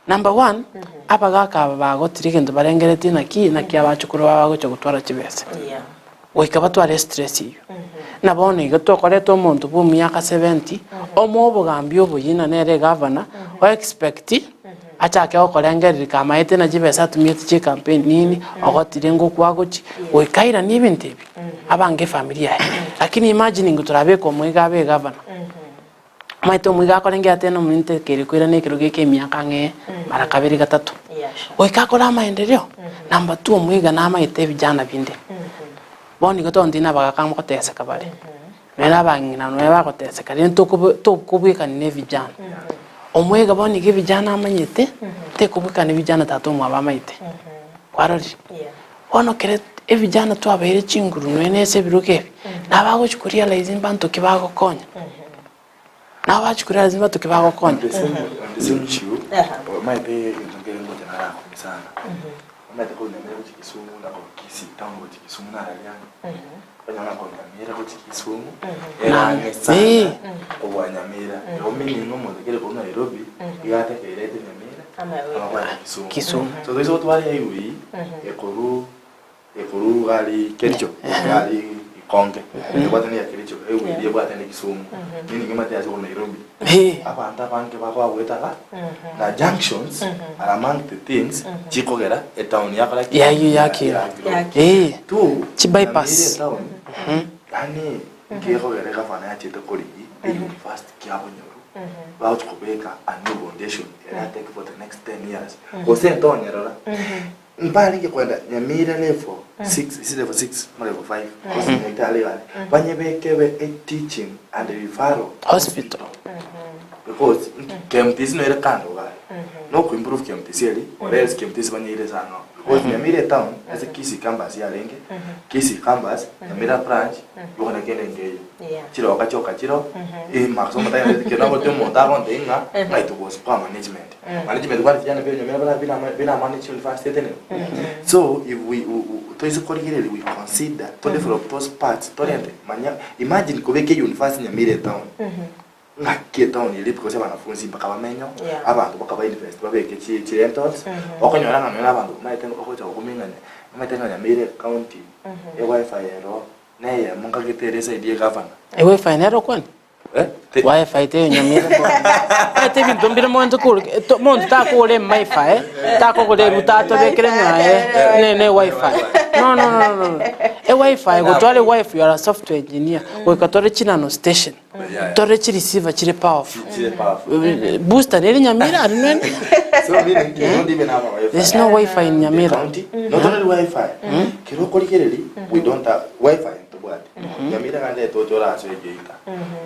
Number one, abagaka aba bagotire egento barengeretie naki, naki abachukuru babo bagocha gotwara chibesa. Goika batware estress eyio. Na bono iga tokoreta omonto bwa emiaka 70, omoe obogambi oboyia na nere egavana, o expect achake gokorengereria kamaete na chibesa atumiete chia ecampaign nini, ogotire ngokwa gochia, goika airanie ebinto ebi, abange efamiri yaye. Lakini imagine ingo torabeke omoiga abe egavana, omanyete omoiga akorenge ate na omonto ekere koirana ekero geke emiaka ang'e mara kabere gatato. Goika akore amaendereo, number two omoiga namaete ebijana binde. Bono igo togoteba na abagaka ngoteseka bare, nonya na abang'ina nonya bagoteseka rende tokobe tokobwekani na ebijana. Omoiga bono iga ebijana amanyete, tekobwekana ebijana tata omwabo amaete, kwarorire? Bono kere ebijana twabaire chinguru nonya na ase ebirogo ebi, nabagochi korealize mbanto ki bagokonya. Nabo bagochi korealize mbanto ki bagokonya. On the same, on the same issue, omanyete egento nkere ngocha narakumia sana. Omanyete korwa Nyamira gochia Kisumu na korwa Kisii town gochia Kisumu nararia ang'e. Okonyora ng'a korwa Nyamira gochia Kisumu, ere ang'e sana kobua Nyamira. Igo meaning omonto ekere korwa Nairobi, iga atakeire aete Nyamira, ama abwate Kisumu. Kisumu. So toise gotwara highway, ekorwa ekorwa iga aria Kericho, iga aria Ikonge, ebwatane ya Kericho, highway eria ebwatane Kisumu, meaning omanyete ase korwa Nairobi. Abanto abange bakoba goeta iga, na junctions are among the things chikogera etown yakora ki? Yayio yakina. Ya grow. Two, Chi bypass. Nyamira etown, yaani nkekogera egavana yachete korigi e university kiabonyoru, bagochi kobeka a new foundation era take for the next 10 years. Gose ntonyerora, mbarenge kwenda Nyamira level 6, is it level 6 ama level 5, gose nyagetari gare, banyebeke ebe a teaching and referral Hospital. Because KMTC nere kando iga aria, no ko improve KMTC eria, or else KMTC banyeire ase ang'ao. Because Nyamira etown, ase Kisii campus yarenge, Kisii campus, Nyamira branch, igo na kende nkeiyo. Chiroka chioka chiro, masomo tagende kero nagotia omonto agontebia ng'a ng'ai togosi kwa management. Management kwani vijana bia Nyamira bara bina bina manage university etenene. So if we toise korigereria we consider to develop those parts torente manya imagine kobeka university Nyamira etown. Ng'aki etown eria because abanafunzi mpaka bamenye oo, Yeah. abanto mpaka ba invest babeke chi chirentals, okonyora ng'a nonye na abanto omanyete ng'a ogocha gokumia ng'a omanyete ng'a Nyamira ecounty, ewifi ero na eyemo nkagete ere eside ya egavana. Ewifi nero kwani? Eh, te- Wifi teyo Nyamira bono. Omanyete ebinto mbire monto kore to monto takogora emifi, takogora eruta atobekere ng'a ne ne wifi. No no no no no. Ewifi gotwara ewifi you are a software engineer, goika otware chinano station. Tore chireceiver chire powerful. Chire powerful. Booster nere Nyamira ari nene. So meaning you don't even have a wifi. There's no wifi in The Nyamira. county, not only wifi. Kero okorigereria, we don't have wifi ntobwate. Nyamira gande etoche orasoe Geita.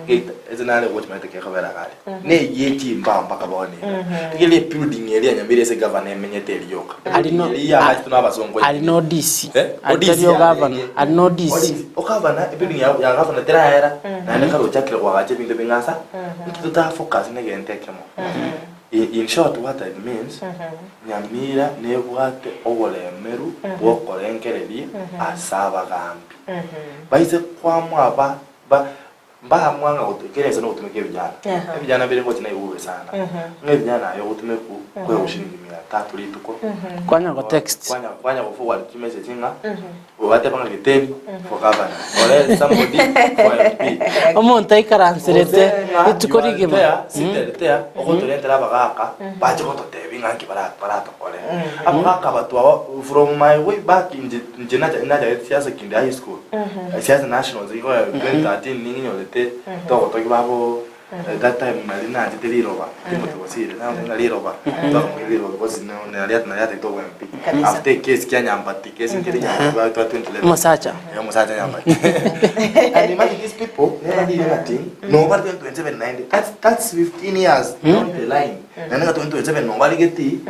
Geita ase nare gochi maete kekobera gare. Ne eye chimbao mpaka bono iga. Rigereria ebuilding eria ya Nyamira ase governor emenyete eria yoka. Ari no- Eria yagachete na abasongo. Ari no DC. Eh? Ari ODC tari o governor. yarenge. Ari no DC. ODC. Ogavana, ebuilding ya ya gavana teraera, naende kare ochakire koagacha ebinto bing'asa, inki totafocus na egento ekemo. In short what it means, Nyamira nebwate oboremeru bw'okorengereria ase abagambi. Baise kwamwa ba ba mbamwa ng'a gotu kera ense nogotumeka ebijana. Ebijana mbire ngochi naigure sana. Ng'a ebijana aye ogotumeku koegwa shilingi mia tatu rituko. Kwanya go text. Kwanya kwanya go forward chimessage ng'a obateba ng'a Geteni for governor ore somebody for MP. Omonto aikaranserete rituko rigima. Seated there ogotorentera abagaka bache gototebia ng'a nki baratokorere. Abagaka aba twaba from my way back inche inche nachagete siasa kinde high school, siasa nationals igo 2013 ning'inyorete togotogia babo That time nari nanchete riroba, Timothy Bosire, nagoteba ng'a riroba, twakamokera riroba because nari nari atagete obo MP. Kabisa. After ekesi kia Nyambati, kesi nkere Nyambati baetwa 2011. Omosacha. Eh, omosacha Nyambati. And imagine these people never did anything, no bari 2027 naende. That's, that's 15 years down the line. Naende ng'a 2027 no barigeti,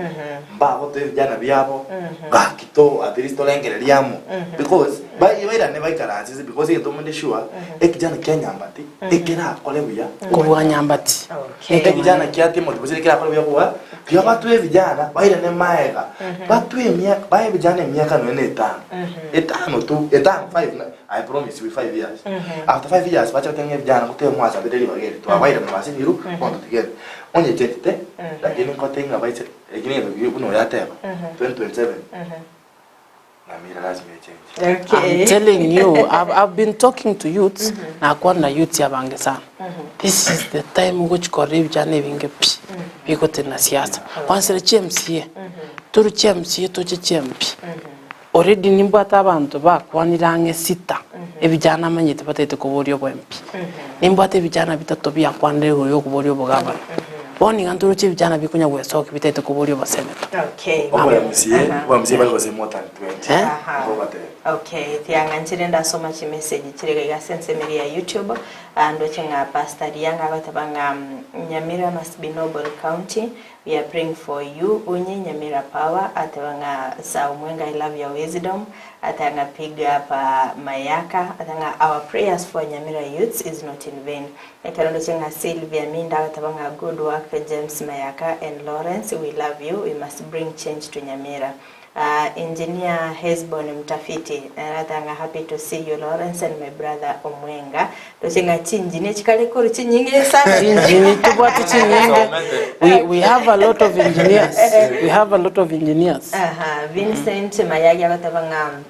mbagotoa ebijana biabo, gaki to at least torengereria amo. Because, bai bairane baikaranse ase because egento monde sure, ekijana kia Nyambati, ekerakore buya Kobua Nyambati. Okay. Ekijana kia Timothy gose ekerakore buya kobua tiga batwe ebijana bairane maega batwe emiaka bae ebijana emiaka nonya na etano etano tu etano five na I promise you 5 years after 5 years bache batebe ng'a ebijana gotebe mwasabete ribaga eri twabaire mwasinyiru bono totigere onye chenchete lakini nkotebia ng'a baise lakini egento ki buna oyo ateba 2027 Nyamira lazima echenche. Okay. I'm telling you, I've, I've been talking to youths, nakwana na youths abange sana. This is the time ogochi korora ebijana ebinge pi, bigotenena siasa. Kwansa chi MCA, toru chi MCA toche chi MP. Already nimbwate abanto bakwanire ang'e sita, ebijana amanyete batagete koboria obo MP. Nimbwate ebijana bitato biakwanire igoro ya okoboria obogavana. Bono iga ntoroche ebijana bikonya gwesokia bitagete koboria obosenetor. Okay. Obo MCA, obo MCA bari gose more than 20. Eh? Aha. Nigo bateba. Okay, tiang'anchire ndasoma chimessage chire iga ase ensemeri ya YouTube, ah, ndoche ng'a Pastor Riang agoteba ng'a mm, Nyamira must be noble county, we are praying for you Unyi Nyamira power, ateba ng'a Sir Omwenga I love your wisdom, ateba ng'a piga up ah, Mayaka, ateba ng'a our prayers for Nyamira youths is not in vain. Ekero ndoche ng'a Sylvia Minda agateba ng'a good work James Mayaka and Lawrence we love you we must bring change to Nyamira. Aah Engineer Hesbon Mtafiti nere agateba ng'a happy to see you Lawrence and my brother Omwenga. Ndoche ng'a chingineer chikare korwa chinyinge sana. Chingineer tobwate chinyinge. We, we have a lot of engineers. We have a lot of engineers. Aha, Vincent Mayagi agateba ng'a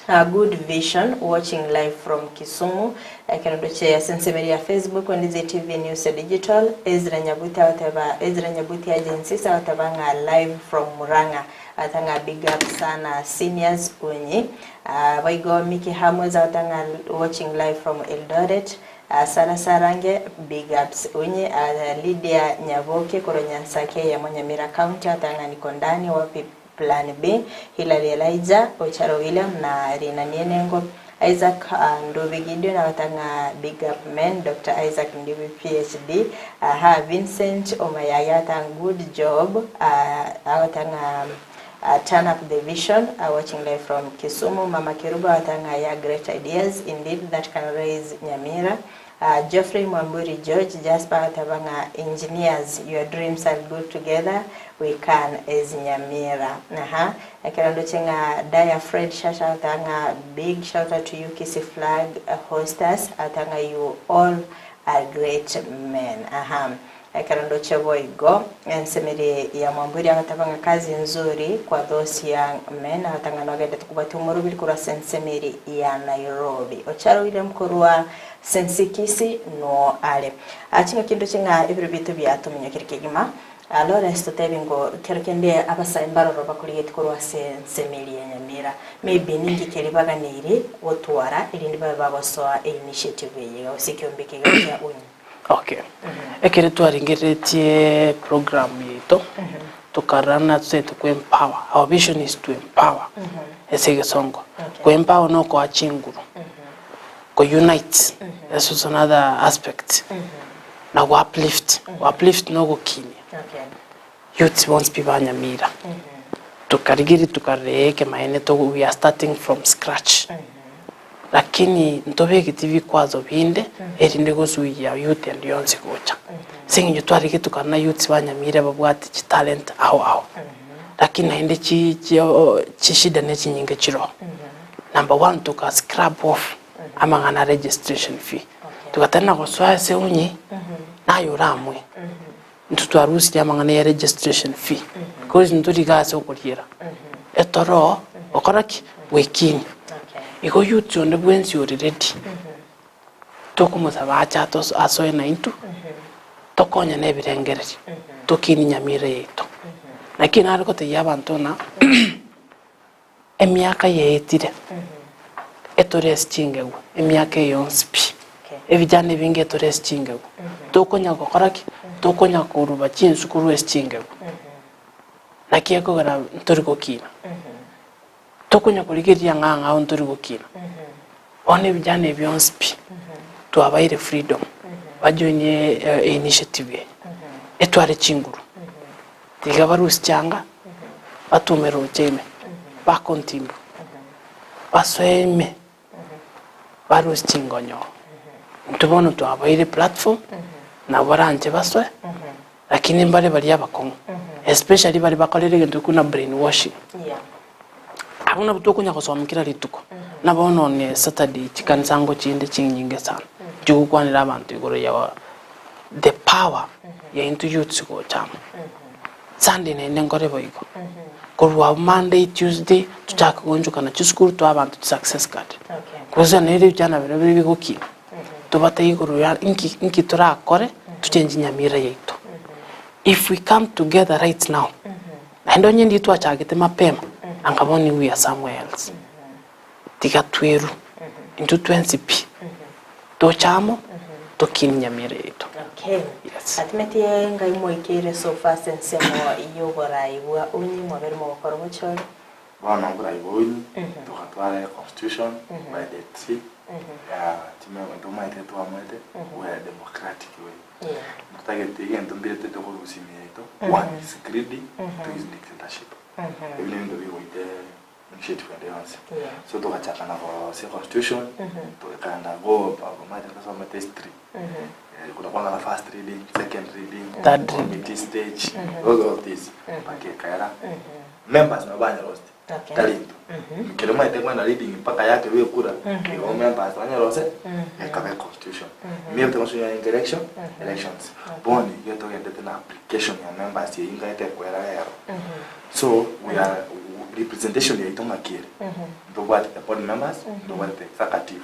A good vision watching live from Kisumu ekero ndoche ase ensemo ya Facebook Ndizi TV News Digital Ezra Nyabuti agoteba Ezra Nyabuti Agencies agoteba ng'a live from Murang'a agoteba ng'a big up sana seniors Unyi Ah, boigo Mickey Hamuels agoteba ng'a watching live from Eldoret Ah, Sarah Sarange big ups Unyi Ah, Lydia Nyaboke korwa Nyansake eyemo Nyamira County agoteba ng'a niko ndani wapi Plan B, Hillary Elijah, Ocharo William na Rina Nienengo, Isaac Ndubi Gideon agoteba ng'a big up men, Doctor Isaac Ndubi PhD, aha Vincent Omayagi agoteba ng'a good job, agoteba ng'a turn up the vision, watching live from Kisumu, Mama Kerubo agoteba ng'a yeah great ideas indeed that can raise Nyamira, Geoffrey Mwamburi George Jasper agateba ng'a Engineers your dreams are good together we can as Nyamira. Aha ekero ndoche ng'a Daya Fred Shasha agateba ng'a big shout out to you Kisii flag hosters agateba ng'a you all are great men. Aha ekero ndoche boigo ensemeri ya Mwamburi agateba ng'a kazi nzuri kwa those young men agateba ng'a nogendete kobwatia omorobiri korwa ase ensemeri ya Nairobi. Ocharo William korwa Sensikisi nuo are. Chingaki ndoche ng'a ebiro biaito biatominyokire kegima. Lawrence totebi ngo kero kende abasae mbaroro bakorigetie korwa ase ensemo eria ya Nyamira. Maybe ninki keria baganeiri gotwara erinde babe bagosoa einitiative eye iga gose ekiombe eke iga kia UNYA. Okay. Ekere twarengereretie program yaito, tokarora buna totaete ko empower, our vision is to empower ase egesongo. Okay. Ko empower nokoa chinguru. Ko unite, that's also another aspect. Na go uplift, go uplift nogokinia. Okay. Youths bonsi pi ba Nyamira. Tokarigeria tokarora ee ekemaene to we are starting from scratch. Lakini ntobegeti bikwazo binde erinde gosuiya youth ende yonsi gocha. Ase eng'encho twarigetukana na youths ba Nyamira babwate chitalent ao ao, lakini naende chi chi chishida ne chinyinge chiroo. Number one toka scrap off amang'ana a registration fee, togatana gosoa ase onye naye oramwe, intwe twarusirie amang'ana ya registration fee because ntori iga ase okoriera, etoroo gokora ki? Gwekinia. Igo youths onde bwensi ore ready. Tokomosaba ache asoe naintwe, tokonyane ebirengererio, tokinie nyamira yaito. Naki nare gotebia abanto ng'a emiaka yaetire, etore ase chingegu, emiaka eye yonsi pi, ebijana ebinge etore ase chingegu, tokonya gokora ki? Tokonya koruba chinsu korwa ase chingegu. Naki ekogera ntori gokina. Tokonya korigereria ng'a ang'ao ntori gokina. Bono ebijana ebi bionsi pi, twabaire freedom, bajoinie einitiative eye, etware chinguru. Tiga barusie chianga, batume roche ime, bakontimbu, basoe ime, barusie chingonyoo. Intwe bono twabaire platform, nabo baranche basoe, Lakini mbare baria abakong'u, especially baria bakorire egento buna brain washing. Abwo nabwo tokonya gosoma kera rituko. Na bono one Saturday chikanisa ngochinde chinyinge sana, chigokwanera abanto igoro ya the power ya intwe youths gocha amo. Sunday naende nkore boigo. Korwa abwo Monday, Tuesday, tochake goonchokana chisukuru toe abanto chisuccess card. Gose nere vijana biria bigokina. Tobate igoro ya inki inki torakore tochenji nyamira yaito. If we come together right now, naende onye ndiria twachagete mapema, anga bono we are somewhere else. Tiga tweru, intwe twensi pi, toche amo, tokinie nyamira yaito. Okay. Yes. Atimetie ngai moikeire so far ase ensemo y'oborai bwa unyi mwabere mogokora obochori. Bono oborai bwa unyi, togatwara econstitution by the tree. Ya chimemo ntomaete twamwete we are democratic way. Ntotagete egento mbire toete korusia ime yaito, one is greedy, two is dictatorship. Ebi nebinto bigoita initiative ende yonsi. So togachaka na korosia constitution, togekanda go omanyete tosomete history. Kuna kwanga na first reading, second reading, Third reading. committee stage, those all these. Mpaka ekaera. Members nabo banyarosete. Okay. Tari intwe. Ekero omanyete kwenda reading mpaka yakerwa ekura, igo members banyarose, ekaba econstitution. Ime ebete constitution yarenge election, elections. Bono iga togendete na application ya members eyio ngaete ekwera rero. So we are representation yaito ng'aki ere? Ntobwate the board members, ntobwate the executive.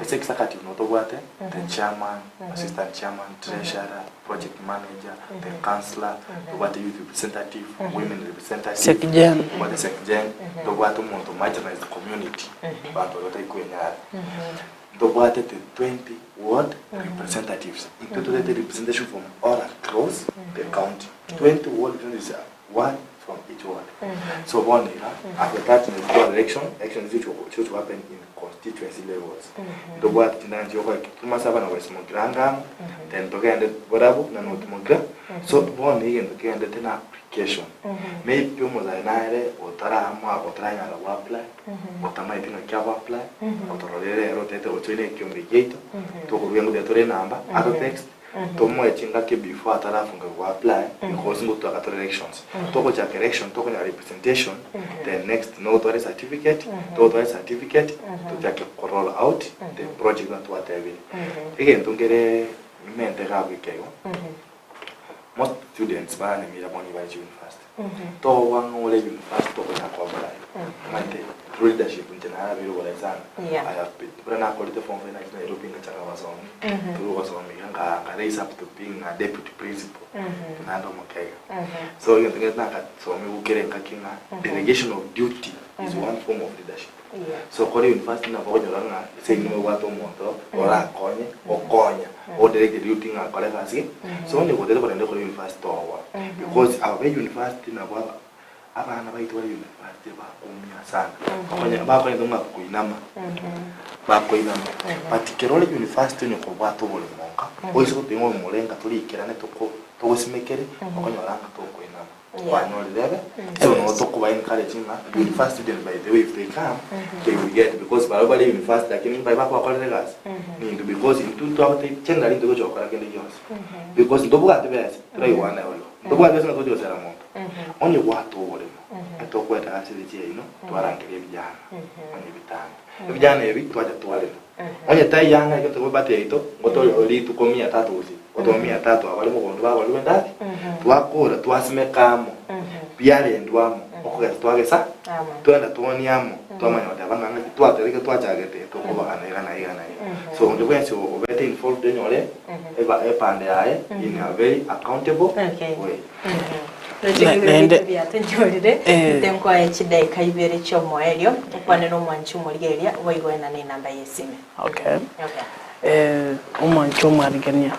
Ase executive nigo tobwate the chairman, assistant chairman, treasurer, project manager, the councillor, tobwate youth representative, women representative, Secgen. tobwate secgen, tobwate omonto marginalized community, abanto baria batari kwenyara. Ntobwate the 20 ward representatives. Intwe totete representation from all across the county. 20 ward representatives, one from each ward. So bono iga, after that nitwara election, election chigochi happen in constituency levels. Ntobwate chindagera chigokoa tumase abana goesia mogiranga amo, then togende barabwo na not mogira. So bono egento kegendete na application. Maybe omosae nare otaraamua otaranyara go apply, otamaeti ng'aki ago apply, otororere rero otete gojoin ekiombe giaito, tokoruga ngotebi tore enamba, ato text, Tomoe chingaki before atarafunga go apply because ngotwaka tore elections. Togochaka election tokonyora representation then next notware certificate, totware certificate tochake ko roll out the project buna twatebire. Egento nkere nimente iga abwo ekeigo, most students ba Nyamira bono nigo bare chiuniversity. Togokwa ng'a ore university okonya ko apply, omanyete through leadership inche narabeire oborai sana. Yeah. I have been, buna nakorete form four nachete Nairobi ngachaka gosomi, through gosomi iga nga nga raise up to being a deputy principal, naende omokega. So egento kende nagasomiwa kere engaki ng'a delegation of duty is one form of leadership. Yeah. So kore university nabo okonyora ng'a ase eyio nobwate omonto orakonye gokonya odelegate duty ng'a akore egasi gete. So onye gotete korenda kore university togoa because aba ba university nabo aba abana baito bare university bakoumia sana. Bakonya bakonyete ng'a koinama bakoinama but ekero ore university onye kobwate oboremo nka oise goteba ng'a omorenga torikerane toko togosimekere okonyora ng'a tokoinama. Kwanyorire ebe, so Yes. no tokoba encourage ng'a university student by the way if they come, they will get because barabwo bare university lakini mbaye bakobakorera egasi, nintwe because intwe ntwabate generally intwe togocha gokora kende gionsi. Because ntobwati besa, toraigwane boigo, ntobwati besa ng'a togochi gosera monto, onye gwatoa oboremo, etokoeta ase ebichie yaino, twarangeria ebijana, onye ebitambe. Ebijana ebi twacha twarema, onye taiyo ang'e ekero tokobwati yaito, ngotoria rituko mia tatu gose, gotoa mia tatu abare mogondo bagorirwe endagera, twakora twasimeka amo, biarendwa amo, okogesa twagesa, twagenda twonia amo, twamanya goteba ng'a ng'aki twateba ekero twachagete tokobagana iga na iga na iga. So onde bwensi obete involved enyore eba epande yaye in a very accountable way. Naende- Biatonyorire Eh. nte nkoe chidaika ibere chiomoerio okwane nomwanchi omorigereria boigoena na enamba yesime. Okay. Okay. Eh, omwanchi omwarigania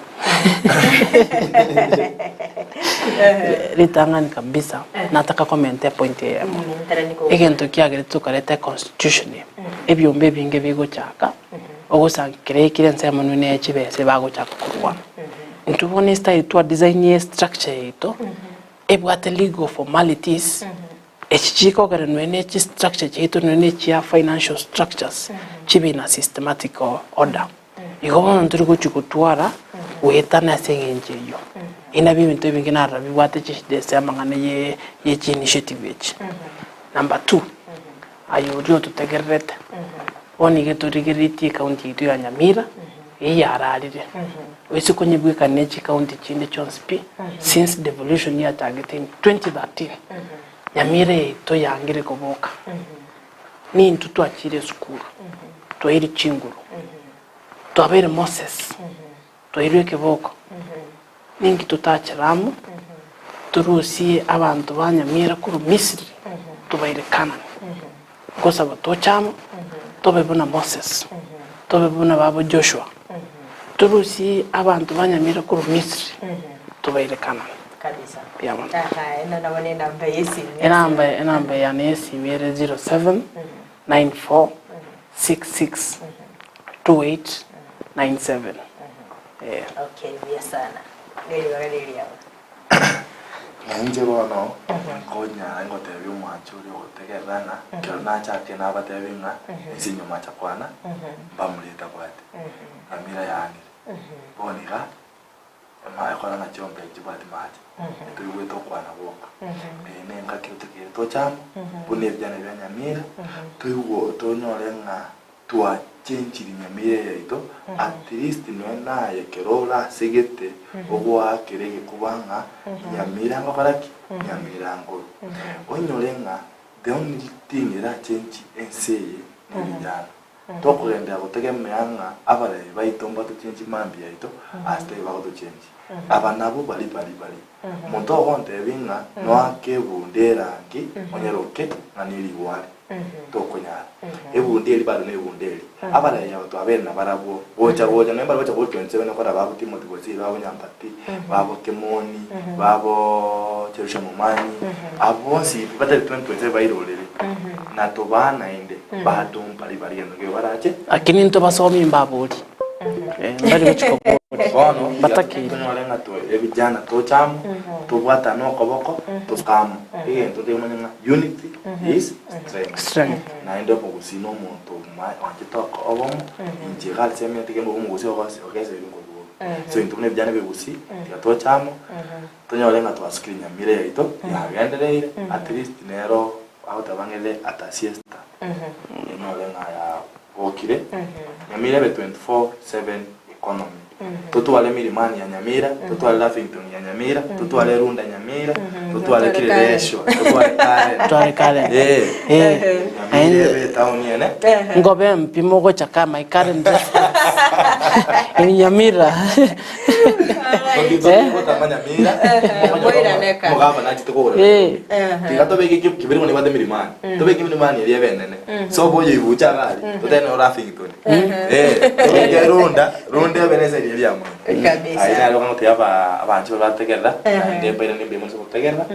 ritang'ani kabisa nataka komenta epoint eyemo Mentera niko egento kiagere tokareta econstitution ebiombe ebinge bigochaka ogosankera ekire ensemo nwe ne chibesa ebagochaka korwana Intwe bono estyle twa design ye structure yaito ebwate legal formalities echi chikogera nonya ne chi structure chiaito nonya ne chia financial structures chibe in a systematic order. Igo bono ntori gochi gotwara goetana ase eng'encho eyio. Ebi nabio ebinto ebinge narora bibwate chishida ase amang'ana ye ye chi initiative echi. Number two, aye oria ototegererete, bono iga torigereretie ecounty yaito ya Nyamira, Eyio yararire, oise konyebwekania ne chikaunti chinde chionsi pi since devolution yachagete in 2013, Nyamira yaito yangire koboka. Nintwe twachire esukuru, twairwe chinguru, twabeire Moses, twairwe ekeboko, ninki totachere amo, torusie abanto ba Nyamira korwa Misiri, tobaire Kanani. Ngosaba toche amo, tobe buna Moses, tobe buna babo Joshua, torusie abanto ba Nyamira korwa Misiri, tobaire Kanani. Kabisa. Mbuya mono. Aha, eno nabo ne enamba ya esimi. Enamba enamba yane ya esimi ere 07 94 66 28 97. Eh. Okay, buya sana. Neribaga ririao. Nainche bono nkonyara ngotebia omwanchi oria ogotegerera ng'a ekero nachakire nabatebie ng'a inse nyuma acha kwana mbamurete abwate Ramira yaanire. Bono iga emanye kora ng'a chiombe nchibwati mache etoigwete okwana gwoka. Eye ne engaki totegeire toche amo buna ebijana bia Nyamira toigwe tonyore ng'a Twachenchirie nyamira yaito, at least nonya naye ekero orasegete ogoakera egekuba ng'a nyamira ngokora ki? Nyamira nkoru. Oinyore ng'a the only thing erachenchi ense eye nebijana. Tokogenderera gotegemea ng'a abaremi baito mbatochenchi mambia yaito ase tari bagotochenchi. Aba nabwo bari bari bari. Omonto ogontebia ng'a noake ebunda erangi onyeroke ng'a nerigware. Tokonyara. Ebunda eria bado nebunda eria. Abaraiyo aba twabeire nabarabwo, gocha gocha nonya mbare gocha gochia inse bene kora babo Timothy Bosire, babo Nyampati, babo Kemoni, babo Jerusha Momanyi, abo bonsi pi batari 2027 bairorere, na tobaa naende, bado mbari bari gento nkeiyo barache. Lakini ntobasomie mbabori, eh, mbari gochi koboria. Bono tiga Mbatakeire. tonyore ng'a twe ebijana toche amo, tobwatane okoboko, tosuke amo. Egento ntoimanye ng'a unity is strength. Strength. Naende omogusii na omonto oma- oanchete oko obomo, inche iga ase emete kembe omogusii ogosi ogesa ebinto nkobiboka. So intwe buna ebijana ebigusii, tiga toche amo, tonyore ng'a twasukire nyamira yaito, yagendereire, at least nero agoteba ng'a ere at a siesta, enyore ng'a yabokire, nyamira ebe 24/7 economy. Totware Milimani ya Nyamira, totware Lavington ya Nyamira, totware Runda Nyamira, totware Kileleshwa, totware Karen. Totware Karen. Eh. Eh. Nyamira ebe etown ene. Ngobe mpi mogochaka my current residence in Nyamira. Gotama Nyamira. Moiraneka. Omogamba nachete kogora. Eh. Tiga tobeke kibiriko nibwate Milimani. Tobeke Milimani eria ebe enene. So oboyo ibucha iga aria, totebe nero Lavington. Eh, tobeke Runda, Runda ebe nese eria eria mono. Kabisa. Aye naro ngotebia aba abanche baria bategerera, naende mbairane mbuya mono ase ogotegerera.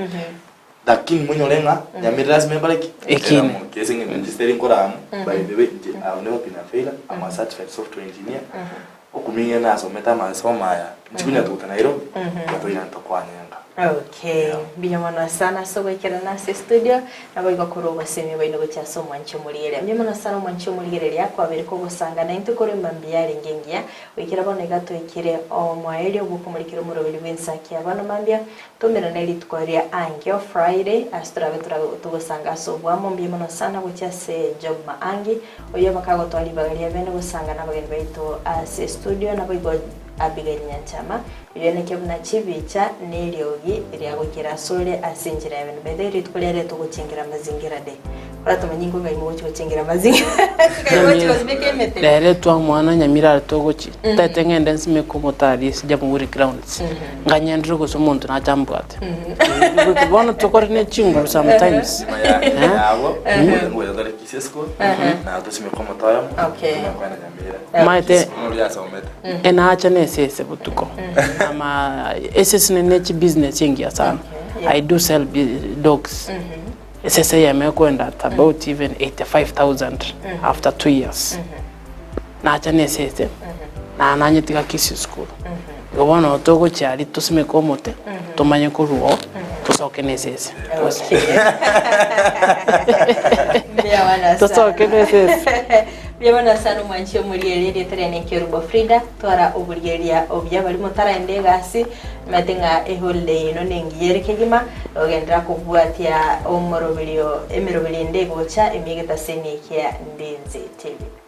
Lakini monyore ng'a Nyamira lasima ekore ki? Ekine. Eramoke ase eng'encho inche sitari nkore amo, by the way inche I have never been a failure, I'm a certified software engineer, okuming'e nasomete amasomo aya, nchikunya tuguta Nairobi, tiga toirane tokwanyenga. Okay, mbuya mono sana ase ogoikerana ase estudio, naboigo korwa obosemia bwaino gochia ase omwanchi omorigereria. Mbuya mono sana omwanchi omorigereria kwabere kogosanga naintwe korwa emambia yarenge engiya, goikera bono iga toikire omoerio bw'okomorikera omoroberi bw'ensaki ya bono mambia, Tomerane rituko ria ankio, Friday, ase torabe torabe togosanga ase oboamo. Mbuya mono sana gochia ase Job Maangi, oyio bakagotoa ribaga ria bene gosanga nabageni baito ase estudio, naboigo Abigail Nyanchama, oyio neke buna chibicha na eriogi ria goikera asore ase enchera ya bene. By the way, rituko ria rero togochengera Mazingira Day. Oratomanye ingo ng'ai mogochi gochengera Mazingira Ng'ai mogochi gosimeka emete? Rero twamwana Nyamira are togochi taete ng'ende nsimeke omotari ase Jamhuri grounds nganyendere gose omonto nache ambwate bono tokore ne chinguru sometimes Nyuma ya nyuma yabo ngocha tore Kisii school na tosimeke omoto oyomo Okay. tumanye kogenda Nyamira. Maete Oria asomete. enacha na esese botuko ama esese ne chibusiness engiya sana Okay, yeah. I do sell dogs Esese eyemo ekoenda at about even 85,000 after 2 years. Nacha na esese, na nanyetiga Kisii school. Igo bono togochia aria tosimeke omote, tomanye korwa oo, tosoke na esese. Mbuya mono sana. Tosoke na esese. Mbuya mono sana omwanchi omorieria erieta riane Nkerubo Frida, twara oborieria obuya baria motaraenda egasi, Omanyete ng'a eholiday ino nengiya ere kegima, ogenderera kobwatia omoroberio emeroberio ende egocha emiegete ase enikia Ndinzi TV.